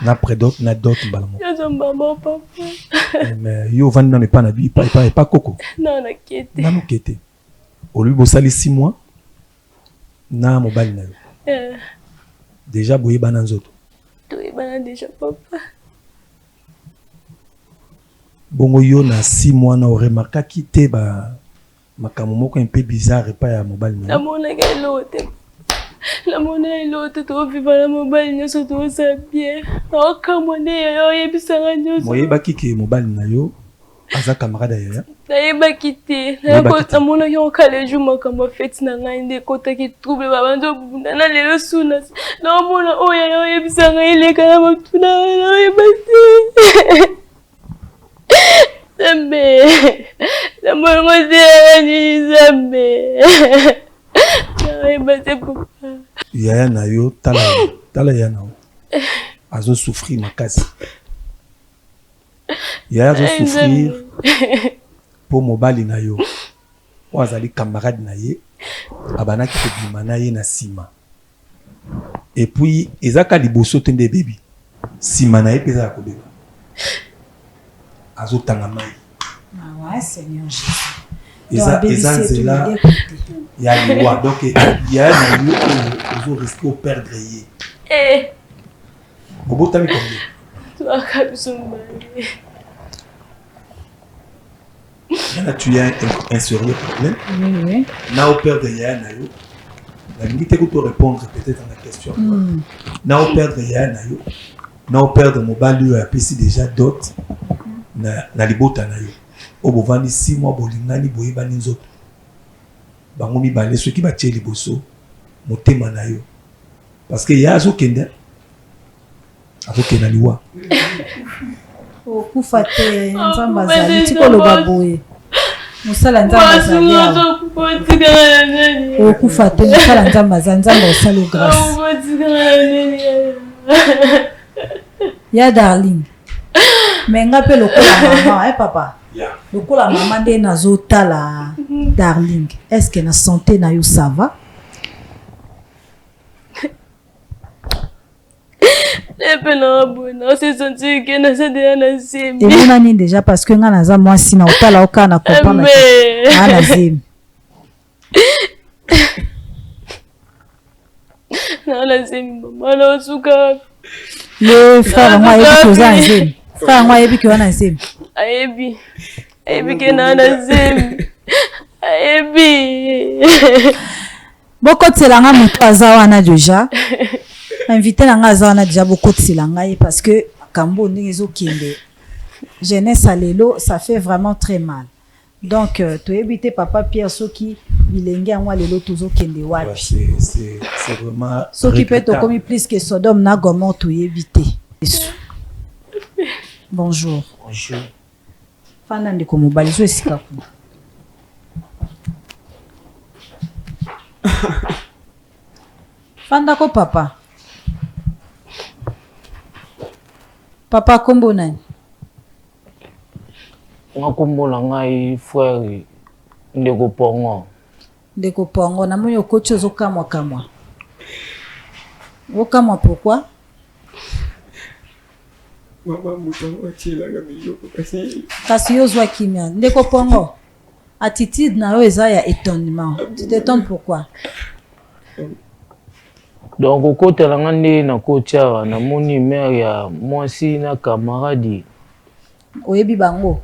[SPEAKER 4] Na predot na dot mbala moko.
[SPEAKER 3] Nyonso mbamba papa.
[SPEAKER 4] Eh, mais yo ovandi nano epa na bi epa epa epa koko.
[SPEAKER 3] Nano nakete.
[SPEAKER 4] Nano kete. Olobi bosali 6 mois na mobali na yo.
[SPEAKER 3] Eh.
[SPEAKER 4] Dejà boyebana nzoto.
[SPEAKER 3] Toyebana dejà papa.
[SPEAKER 4] Bongo yo na 6 mois na oremarkaki te ba makambo moko un peu bizarre epai ya mobali na yo?
[SPEAKER 3] Namonaki eloko te. Namona eloko te toviva na mobali nyonso tozala bien. Naokamwa nde yaya oyebisa nga nyonso.
[SPEAKER 4] Oyebaki ke mobali na yo aza camarade ya yaya?
[SPEAKER 3] Nayebaki te. Namonaki yango kala jour makambo ya feti na ngai nde ekotaki trouble babandi obunda na lelo suna naomona oyo yaya oyebisa ngai eleka na matuna naoyeba te. Nzambe, nzambe olingo ozelaka nini nzambe? Naoyeba te papa.
[SPEAKER 4] Yaya na yo tala tala yaya na yo azo souffrir makasi. Yaya azo souffrir po mobali na yo oyo azali camarade na ye abandaki kobima na ye na sima et puis eza ka liboso te nde ebebi sima na ye pe eza ya kobeba azotanga mayi eza eza nzela ya liwa donc yaya na yo oyo ozo risque o perdre ye
[SPEAKER 3] eh.
[SPEAKER 4] Bobotami combien?
[SPEAKER 3] Toaka biso mibale.
[SPEAKER 4] Nana tu as un, un sérieux problème.
[SPEAKER 18] Oui, oui.
[SPEAKER 4] Na o perdre yaya na yo. Nalingi te kutu répondre peut-être na question. Mm. Na o perdre yaya na yo. Na o perdre mobali oyo apesi déjà dot na, na libota na yo. Oyo bovandi 6 mois bolingani boyebani nzoto. Bango mibale soki batie liboso motema na yo. Parce que ya azokende azokende na liwa.
[SPEAKER 18] Okufa te nzambe azali tika oloba boye mosala nzambe azali awa okufa te mosala nzambe azali nzambe osali grâce ya darling me nga mpe lokola mama eh papa lokola mama nde nazotala darling est ce que na santé na yo ça va?
[SPEAKER 3] Mpe na boye na se sentir ke naza deja na zemi.
[SPEAKER 18] Emonani deja parce que nga naza mwasi na otala oka na comprendre nga na zemi.
[SPEAKER 3] Na na zemi mama na osuka.
[SPEAKER 18] Le frère yango ayebi ke oza na zemi. Frère yango ayebi ke oza na zemi.
[SPEAKER 3] Ayebi. Ayebi ke na na zemi. Ayebi.
[SPEAKER 18] Bokotisela nga moto aza wana deja. Invité na nga aza wana deja, bokotisela ngai parce que makambo ndenge ezokende jeunesse ya lelo, ça fait vraiment très mal. Donc euh, toyebi te papa Pierre soki bilenge yango ya lelo tozokende wapi. Soki mpe tokomi plus que Sodome na Gomorrhe, toyebi te. Bonjour.
[SPEAKER 5] Bonjour.
[SPEAKER 18] Fanda ndeko mobali, zo esika kuna. Fanda ko papa. Papa kombo nani?
[SPEAKER 5] Nga kombo na ngai frère ndeko Pongo.
[SPEAKER 18] Ndeko Pongo, namoni okoti ozokamwa kamwa. Okamwa pourquoi?
[SPEAKER 1] Mama moto yango atielaka biloko kasi.
[SPEAKER 18] Kasi yo zwa kimia. Ndeko Pongo, attitude na yo eza ya étonnement. Tu t'étonnes pourquoi?
[SPEAKER 5] Donc kokota na nga nde nakoti awa namoni mare ya mwasi na camarade.
[SPEAKER 18] Oyebi bango?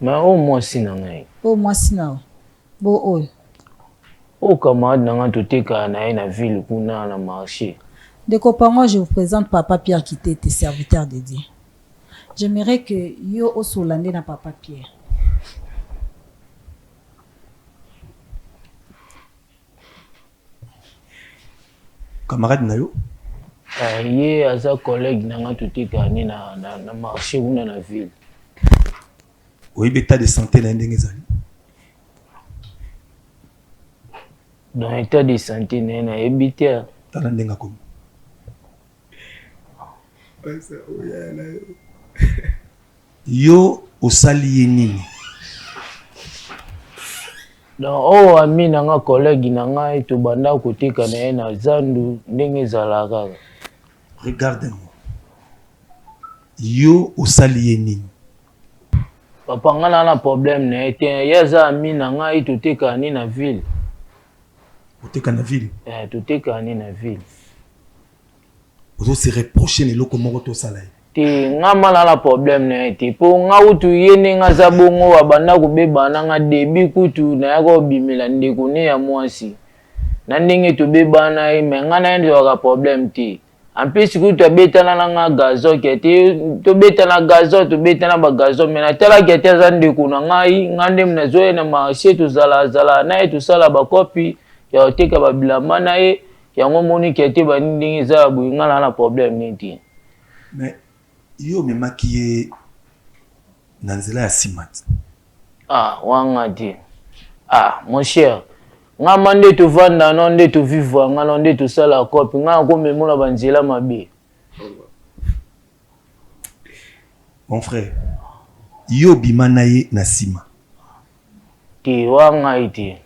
[SPEAKER 5] Mais oyo mwasi na ngai.
[SPEAKER 18] Oyo mwasi na yo. Bo oyo.
[SPEAKER 5] Oyo camarade na nga totekaka na ye na ville kuna na marché.
[SPEAKER 18] Ndeko Pango, je vous presente papa Pierre Kitete, serviteur de Dieu. J'aimerais que yo osolola nde na papa Pierre.
[SPEAKER 4] Camarade na yo?
[SPEAKER 5] Eh, ye aza collègue na nga totekaka ne na, na, na marché kuna na ville.
[SPEAKER 4] Oyebi état de santé na ye ndenge ezali?
[SPEAKER 5] Donc état de santé na ye nayebi te.
[SPEAKER 4] Tala ndenge akomi. Yo osali ye nini?
[SPEAKER 5] Donc oyo ami na nga collègue na ngai tobanda koteka na ye na zandu ndenge ezalaka kaka.
[SPEAKER 4] Regarde-moi. Yo osali ye nini?
[SPEAKER 5] Papa nga na na problème na ye te, ye aza ami na ngai totekaka ni na ville.
[SPEAKER 4] Oteka na ville?
[SPEAKER 5] Eh, totekaka ni na ville.
[SPEAKER 4] Ozo se reprocher na eloko moko tosala ye?
[SPEAKER 5] Te, nga ma na na problème na ye te, po nga kutu ye ndenge aza bongo abanda kobebana na nga debut kutu nayaka kobimela ndeko ne ya mwasi na ndenge tobebana na ye, mais nga na ye tozalaka problème te. En plus kutu abetana na nga gazon ke te tobetana gazon tobetana ba gazon mais natala ke te aza ndeko na ngai nga nde nazo ye na marché tozala zala na ye tosala ba kopi ya koteka ba bilamba na ye yango omoni ke te ba ndenge eza ya boye nga na na problème ne te.
[SPEAKER 4] Mais yo omemaki ye na nzela ya sima te.
[SPEAKER 5] Ah wanga te ah mon cher nga ma nde tovanda no nde to vivre nga no nde tosala cope nga nakomemo na banzela mabe.
[SPEAKER 4] Mon frère yo obima na ye na sima.
[SPEAKER 5] Te wa ngai te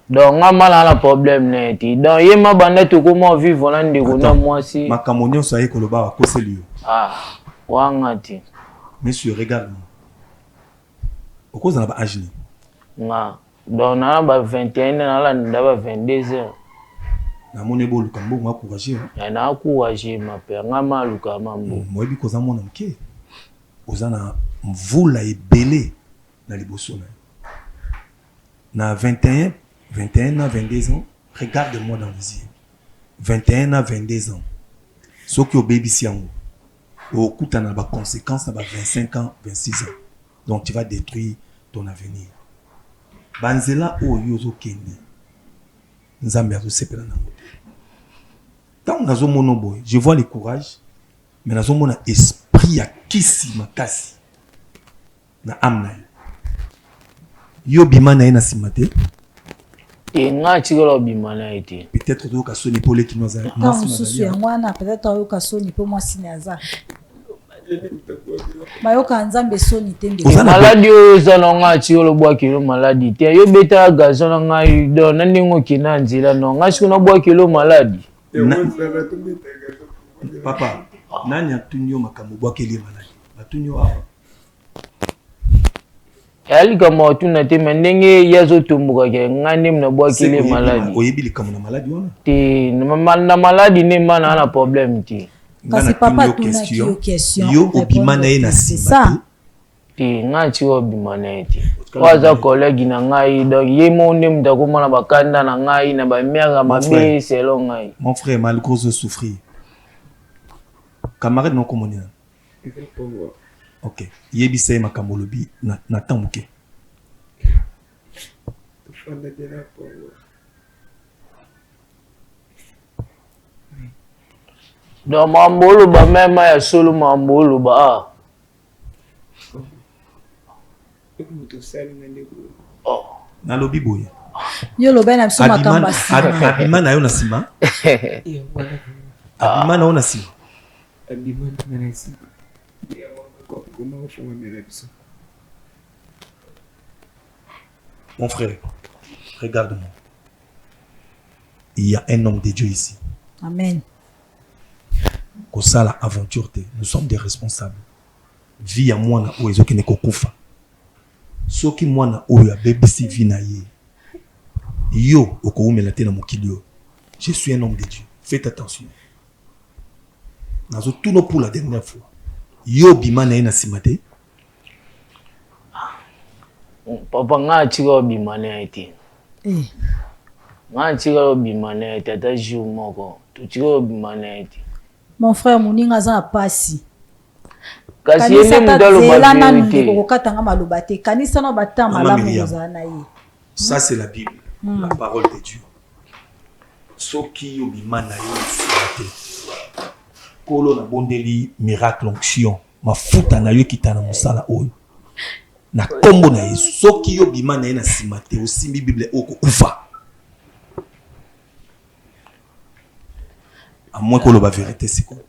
[SPEAKER 5] donc nga ma na na problème na ye te donc ye ma banda tokoma vivre na ndeko na mwasi.
[SPEAKER 4] Makambo nyonso aye koloba akoseli yo.
[SPEAKER 5] Ah wa nga te.
[SPEAKER 4] Monsieur regarde moi okozala ba age nini?
[SPEAKER 5] Nga donc na ba 21 nalanda ba 22 heures.
[SPEAKER 4] Namoni boluka mbongo encourager.
[SPEAKER 5] Eh, na encourager ma père nga ma luka ma mbongo.
[SPEAKER 4] Moyebi koza mwana moke oza na mvula ebele na liboso na yo. Na 21 21 na 22 ans, regarde-moi dans les yeux. 21 na 22 ans. Soki obebisi yango okutana na ba consequences na ba 25 ans, 26 ans. Donc tu vas detruire ton avenir. Ba nzela oyo yo ozo kende Nzambe azo sepela na yango te. Tango nazo mona boye, je vois le courage mais nazo mona esprit ya kisi makasi na ame na yo. Yo bima na ye na sima te.
[SPEAKER 5] Te nga atikala kobima na ye te.
[SPEAKER 4] Peut-être ozoyoka soni mpo oleki no azali.
[SPEAKER 18] Ntango mosusu yango wana peut-être ayoka soni mpo mwasi na aza. Bayoka Nzambe soni te ndeko.
[SPEAKER 5] Maladi oyo eza na nga atikala obwakelo maladi te. Yo betaka gazon na ngai donc na ndenge okenda na nzela non ngai soki nabwakelo maladi.
[SPEAKER 4] Papa, nani atuni yo makambo obwakeli ye maladi? Batuni yo awa.
[SPEAKER 5] Eya likambo ya kotuna te, me ndenge ye azotomboka ke ngai nde nabwakeli ye maladi.
[SPEAKER 4] Oyebi likambo na maladi wana?
[SPEAKER 5] Te, na maladi nde mba naa na problème te.
[SPEAKER 18] Kasi papa atunaki yo question.
[SPEAKER 4] Yo obima na ye na nsima te?
[SPEAKER 5] Te, ngai natika kobima na ye te. Oyo aza collègue na ngai, donc ye moko nde moto akoma na bakanda na ngai na bamiaka mabe selon ngai.
[SPEAKER 4] Mon frère, malgré ozo souffrir, camarade na okomoni nani? Ok, yebisa ye makambo olobi na, na temps moke.
[SPEAKER 5] Donc makambo oloba meme ya solo makambo oloba ah.
[SPEAKER 4] Oh. Nalobi boye.
[SPEAKER 18] Yo loba na biso makambo ya
[SPEAKER 4] sima. Abima na yo na sima. Abima na yo na sima.
[SPEAKER 1] Abima na na sima. Koma kofongamela biso.
[SPEAKER 4] Mon frère, regarde-moi. Il y a un homme de Dieu ici.
[SPEAKER 18] Amen.
[SPEAKER 4] Kosala aventure te. Nous sommes des responsables. Vie ya mwana oyo ezokende kokufa. Soki mwana oyo abebisi vie na ye, yo okowumela te na mokili oyo. Je suis un homme de Dieu. Faites attention. Nazo tuna pour la dernière fois. Yo obima na ye na sima te?
[SPEAKER 5] Papa nga atika obima na ye te.
[SPEAKER 18] Eh.
[SPEAKER 5] Nga atika obima na ye te ata jour moko. Totika obima na ye te.
[SPEAKER 18] Mon frère moninga aza na pasi.
[SPEAKER 5] Kasi ye nde moto aloba
[SPEAKER 18] nanu ndeko kokata nga maloba te. Kanisa na ba temps malamu kozala na ye.
[SPEAKER 4] Ça c'est la Bible, la parole de Dieu. Soki yo bima na ye nsima te. Nkolo nabondeli miracle onction mafuta na yo ekita na mosala oyo na kombo na Yesu. Soki yo bima na ye na nsima te osimbi Bible oyo kokufa. À moins koloba verite sikoyo.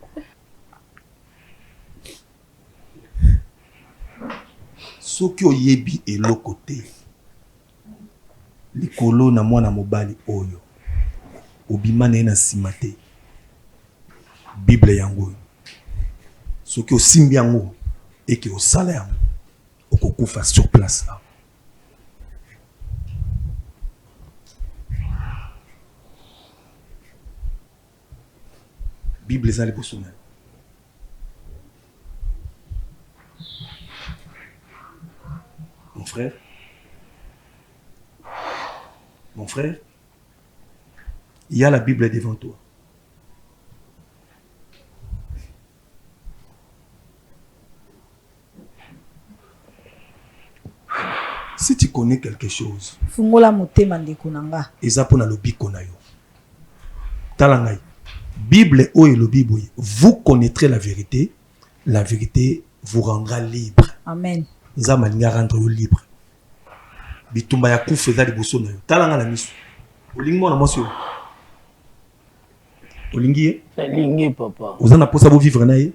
[SPEAKER 4] Soki oyebi eloko te likolo na mwana mobali oyo, obima na ye na nsima te. Bible yango oyo, soki osimbi yango eke osala yango, okokufa sur place awa. Bible eza liboso na yo. Mon frère, mon frère, il y a la Bible devant toi. Si tu connais quelque chose.
[SPEAKER 18] Fungola motema ndeko na nga.
[SPEAKER 4] Eza pona lobiko na yo. Tala ngai. Bible oyo elobi boye, vous connaitrez la verite, la verite vous rendra libre.
[SPEAKER 18] Amen.
[SPEAKER 4] Nzambe alingi a rendre yo libre. Bitumba ya kufa eza liboso na yo. Tala nga na miso. Olingi mwana mwasi oyo? Olingi ye?
[SPEAKER 5] Nalingi papa.
[SPEAKER 4] Oza na posa bo vivre na ye?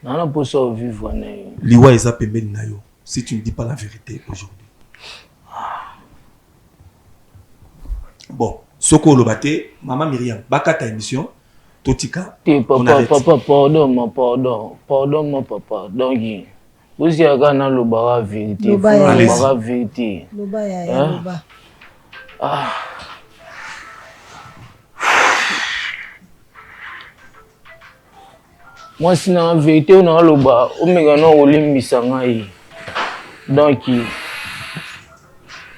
[SPEAKER 5] Naza na posa ko vivre na ye.
[SPEAKER 4] Liwa eza pembeni na yo si tu ne dis pas la verite aujourd'hui. Bon, soki oloba te, mama Myriam, bakata emission, totika.
[SPEAKER 5] Te papa, papa, pardon, ma pardon, pardon ma papa. Donc, bozia kaka nalobaka verite, nalobaka verite.
[SPEAKER 18] Loba yaya, loba.
[SPEAKER 5] Ah. Mwasi na verite oyo naoloba omeka na kolimbisa ngai donc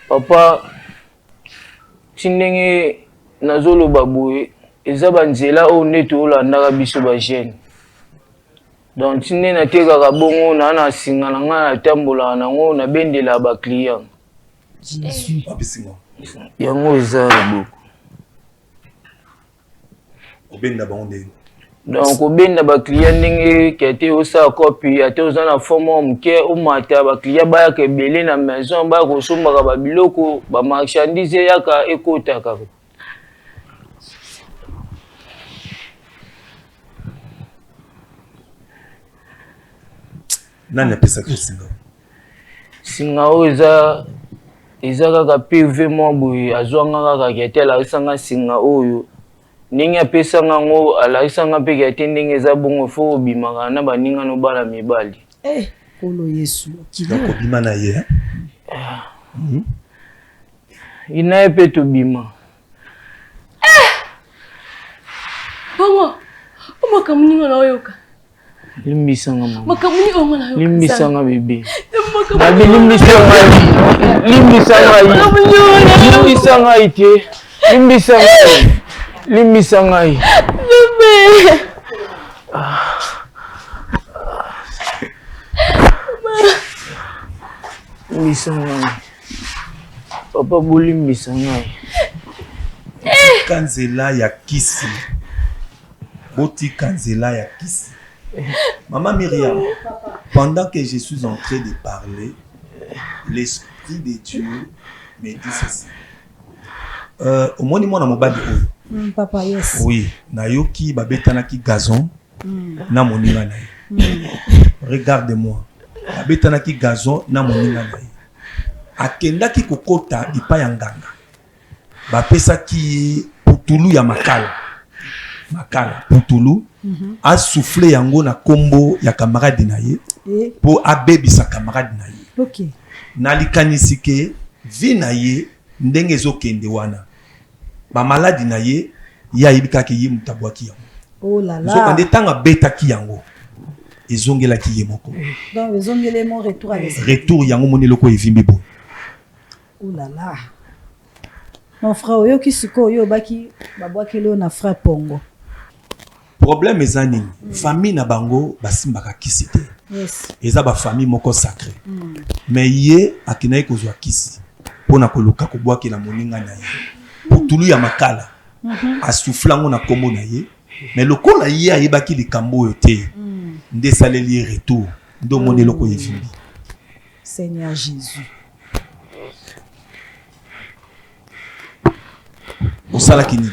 [SPEAKER 5] papa ti ndenge nazoloba boye eza banzela oyo nde tolandaka biso ba jeune donc ti nde natekaka bongo naa na singa na ngai natambolaka nango nabendelaka ba client yango eza loboko
[SPEAKER 4] Obenda bango ndenge
[SPEAKER 5] donc kobenda baclient ndenge kete osala kopi ata oza na fond moko moke omata baclient bayaka ebele na maison baya kosombaka babiloko bamarchandise eyaka ekotaka.
[SPEAKER 4] Nani apesaki yo singa?
[SPEAKER 5] Singa oyo eza eza kaka PV mwa boye azwa nga kaka kete alakisa nga singa oyo. Ndenge apesa nga yango alakisa nga mpe ke te ndenge eza bongo fo obimaka na baninga no bana mibali.
[SPEAKER 18] Eh kolo yesu mokili
[SPEAKER 4] Donc obima na ye hein?
[SPEAKER 5] Ah. Mm. Na ye mpe tobima.
[SPEAKER 3] Eh! Bongo o makambo nini na oyoka?
[SPEAKER 5] Limbisa nga mama.
[SPEAKER 3] Makambo nini oyo nga nayoka?
[SPEAKER 5] Limbisa nga bebe. Babi limbisa ngai. Limbisa ngai. Limbisa ngai te. Limbisa ngai. Limbisa ngai.
[SPEAKER 3] Bebe.
[SPEAKER 5] Limbisa ngai. Papa bolimbisa ngai.
[SPEAKER 4] Tika nzela ya kisi. Botika nzela ya kisi. Maman Myriam, pendant que je suis en train de parler, l'esprit de Dieu me dit ceci. Euh, omoni mwana mobali oyo.
[SPEAKER 18] Mm, papa, yes.
[SPEAKER 4] Oui, nayoki babetanaki gazon mm. na moninga na ye. Mm. Regarde-moi. Babetanaki gazon na moninga na ye. Akendaki kokota epai ya nganga. Bapesaki ye putulu ya makala, makala putulu mm -hmm. asouffle yango na kombo ya camarade na ye mpo abebisa camarade na ye
[SPEAKER 18] okay.
[SPEAKER 4] Na likanisi ke vie na ye ndenge ezokende wana bamaladi na ye, ye ayebi kaka ye moto abwaki yango.
[SPEAKER 18] Oh là là.
[SPEAKER 4] Nzoka nde ntango abetaki yango ezongelaki ye moko.
[SPEAKER 18] Donc ezongeli mo retour à l'esprit.
[SPEAKER 4] Retour yango moni eloko evimbi boye.
[SPEAKER 18] Oh là là. Mon frère oyoki sikoyo oyo obaki babwakeli yo na frère Pongo.
[SPEAKER 4] Problème eza nini? Mm. Famille na bango basimbaka kisi te.
[SPEAKER 18] Yes.
[SPEAKER 4] Eza ba famille moko sacré.
[SPEAKER 18] Mm.
[SPEAKER 4] Mais ye akendaki kozwa kisi mpo na koluka kobwakela moninga na ye putulu ya makala.
[SPEAKER 18] Mm -hmm.
[SPEAKER 4] Asouffle yango na kombo na ye. Mais lokola ye ayebaki likambo oyo te,
[SPEAKER 18] mm.
[SPEAKER 4] nde esaleli ye retour nde omoni eloko evimbi.
[SPEAKER 18] Seigneur Jésus.
[SPEAKER 4] Osalaki nini?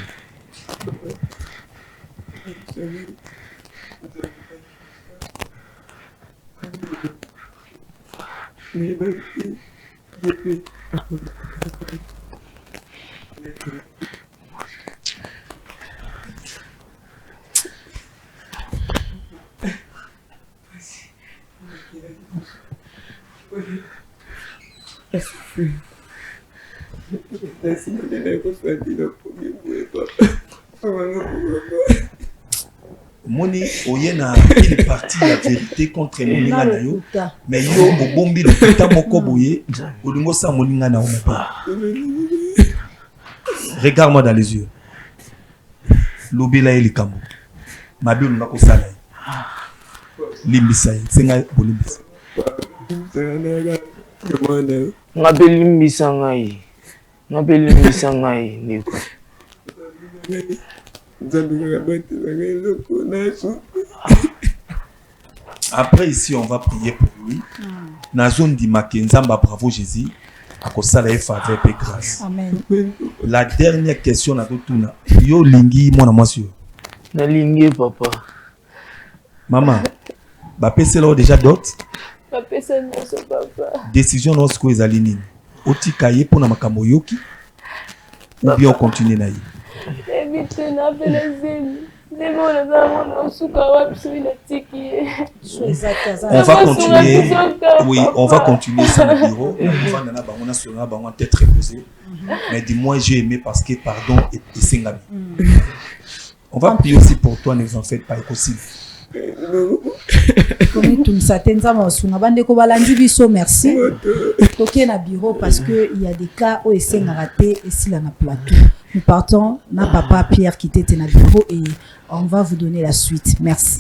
[SPEAKER 4] Omoni oye na une partie ya vérité contre moninga na yo, mais yo obombi lokuta moko boye, olingi osala moninga na yo mabe. Regarde-moi dans les yeux. Lobela ye likambo mabe olinga kosala ye, limbisa ye, senga bolimbisa.
[SPEAKER 5] Nga mpe limbisa ngai, nga mpe limbisa ngai ndeko.
[SPEAKER 4] Après ici on va prier pour lui. Nazo ndima ke Nzambe bravo Jésus akosala ye faveur pe grâce.
[SPEAKER 18] Amen.
[SPEAKER 4] La dernière question nazotuna yo olingi mwana mwasi oyo?
[SPEAKER 5] Nalingi ye papa.
[SPEAKER 4] Mama, bapesela yo déjà dot?
[SPEAKER 3] Bapesa nyonso papa.
[SPEAKER 4] Décision na yo sikoyo ezali nini? Otika ye mpo na makambo oyoki ou bien ocontinue na ye?
[SPEAKER 3] Nayebi te na mpe na zemi. Zemi oyo naza yango na osuka wapi soki natiki ye.
[SPEAKER 4] On va continuer. Oui, on va continuer ça na bureau. Nakovanda na bango, nasolola na bango en tête reposée. Mais du moins j'ai aimé parce que pardon esengami. On va prier aussi pour toi, ne vous en faites pas, ekosila.
[SPEAKER 18] Komitungisa te, Nzambe asunga bandeko balandi biso. Merci. Toke na bureau parce que il y a des cas oyo esengaka te esila na plateau. Nous partons na papa Pierre Kitete na bureau et on va vous donner la suite. Merci.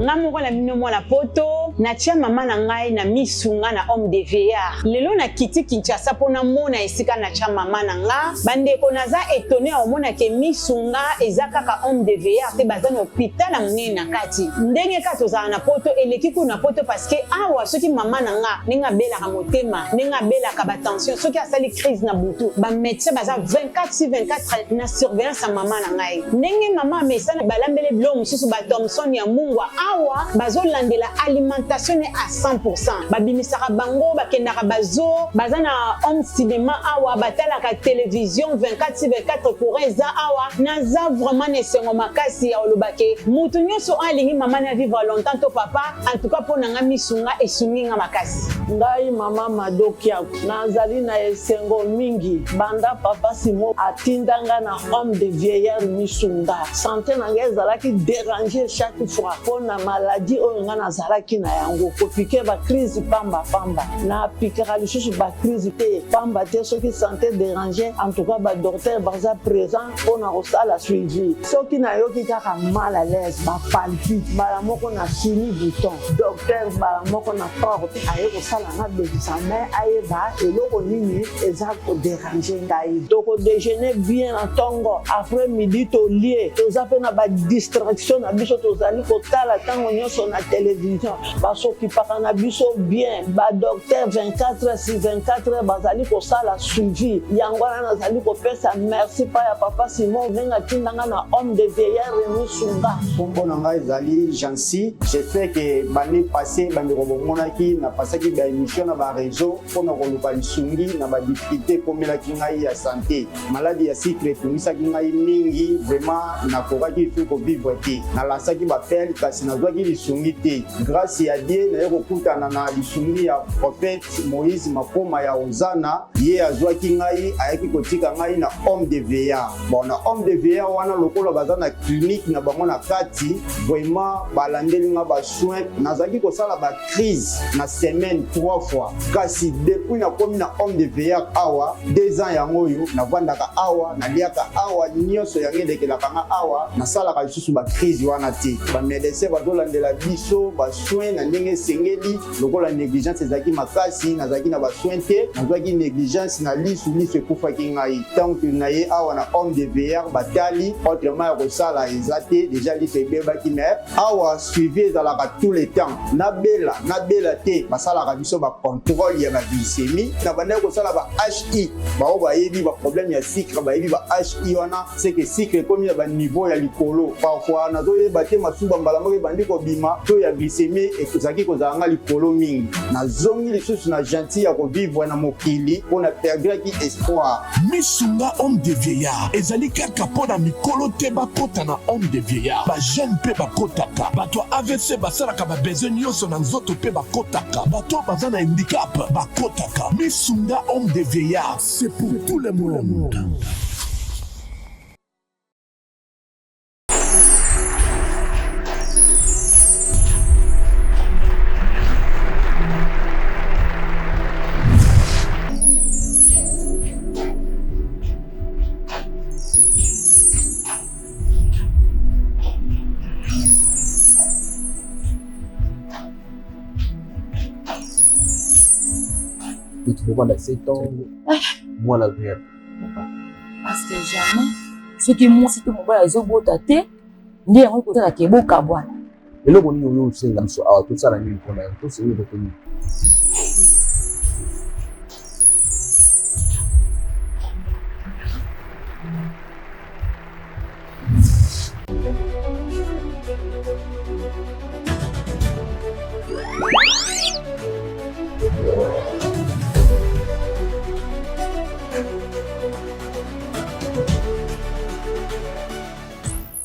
[SPEAKER 13] Nga moko na bino mwana poto natia mama na ngai na misu nga na homme de vieillard lelo na kiti Kinshasa po na mona esika natia mama na nga ba ndeko naza etonne ya komona ke misu nga eza kaka homme de vieillard te baza na hopital ya munene na kati ndenge kaka tozala na poto eleki kutu na poto parce que awa soki mama na nga ndenge abelaka motema ndenge abelaka ba tension soki asali crise na butu ba medecin baza 24 sur 24 na surveillance ya mama na ngai ndenge mama amesana balambele biloko mosusu ba thomson ya mungwa awa bazolandela alimentation.
[SPEAKER 20] Alimentation ne à 100%. Babimisaka bango, bakendaka ba zoo, baza na home cinema awa, batalaka television 24 sur 24 courant eza awa. Naza vraiment na esengo makasi ya koloba ke mutu nionso oyo alingi mama ne a vivre longtemps to papa, en tout cas pona nga misunga esungi nga makasi.
[SPEAKER 21] Ngai mama Mado Kiaku nazali na esengo mingi banda papa Simon atinda ngai na home de vieillard Misunga. Sante na ngai ezalaki derange chaque fois mpo na maladie oyo ngai nazalaki na yango, kopike ba crise pamba pamba. Na pikaka lisusu ba crise te pamba te soki sante derange, en tout cas ba docteur baza present mpo na kosala suivi. Soki nayoki kaka mal à l'aise, ba palpite, mbala moko na fini bouton, docteur mbala moko na porte aye kosala nga examen ayeba eloko nini eza ko deranger ngai. Toko dejeuner bien na tongo, après midi tolie, toza pe na ba distraction na biso tozali kotala tango nionso na television. Ba s'occupaka na biso bien, ba docteurs 24 heures sur 24 heures bazali kosala suivi. Yango wana nazali kopesa merci pa ya papa Simon ndenge atinda nga na home de vieillard Remy Sunga.
[SPEAKER 22] Kombo na ngai ezali Jancy. J'espère que b'annee passee bandeko bomonaki na passaki ba emissions na ba reseaux mpo na koluka lisungi na ba difficultes ekomelaki ngai ya sante. Maladi ya sucre etungisaki ngai mingi, vraiment nakokaki lisusu ko vivre te. Na lancaki ba appel kasi nazwaki lisungi te. Grace ya Dieu naye kokutana na lisungi ya prophète Moïse Makoma ya Hosanna, ye azwaki ngai ayaki kotika ngai na home de vieillard. Bon, na home de vieillard wana lokola baza na clinique na bango na kati, vraiment balandeli nga ba soins. Nazalaki kosala ba crise na semaine 3 fois, kasi depuis nakomi na home de vieillard awa 2 ans yango oyo navandaka awa, naliaka awa, nyonso yango elekelaka nga awa, nasalaka lisusu ba crise wana te. Ba medecin bazolandela biso ba soins na ndenge esengeli. Lokola negligence ezalaki makasi, nazalaki na ba soins te, nazwaki negligence na lisu, lisu ekufaki ngai. Tango na ye awa na home de vieillard batali, autrement ya kosala eza te, dejà lisu ebebaki, mais awa suivi ezalaka tout le temps. Nabela, nabela te, basalaka biso ba controle ya ba glycemie. Nabandaki kosala ba HI, baoyo bayebi ba problème ya sucre bayebi ba HI wana, c'est que sucre ekomi na ba niveau ya likolo. Parfois nazoyeba te, masuba mbala moko ebandi kobima, to ya glycémie ezalaki kozala nga likolo mingi. Nazongi lisusu na gentil ya kovivre na mokili mpo na perdraki espoir.
[SPEAKER 6] Misunga Home de Vieillard ezali kaka mpo na mikolo te bakota na Home de Vieillard, ba jeunes mpe bakotaka, bato ya avc basalaka ba besoin nionso na nzoto mpe bakotaka, bato oyo baza na handicap bakotaka. Misunga Home de Vieillard c'est pour tout le monde.
[SPEAKER 23] Tokobanda 7 ans mwana vert.
[SPEAKER 17] Parce que jamais soki mwasi to mobali azobota te nde yango ekosalaka ebokabwana.
[SPEAKER 23] Eloko nini oyo osenga biso awa tosala nini mpona yango tosengeli kote nini?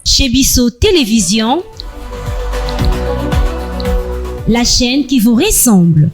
[SPEAKER 2] Chez Bisso Télévision, la chaîne qui vous ressemble.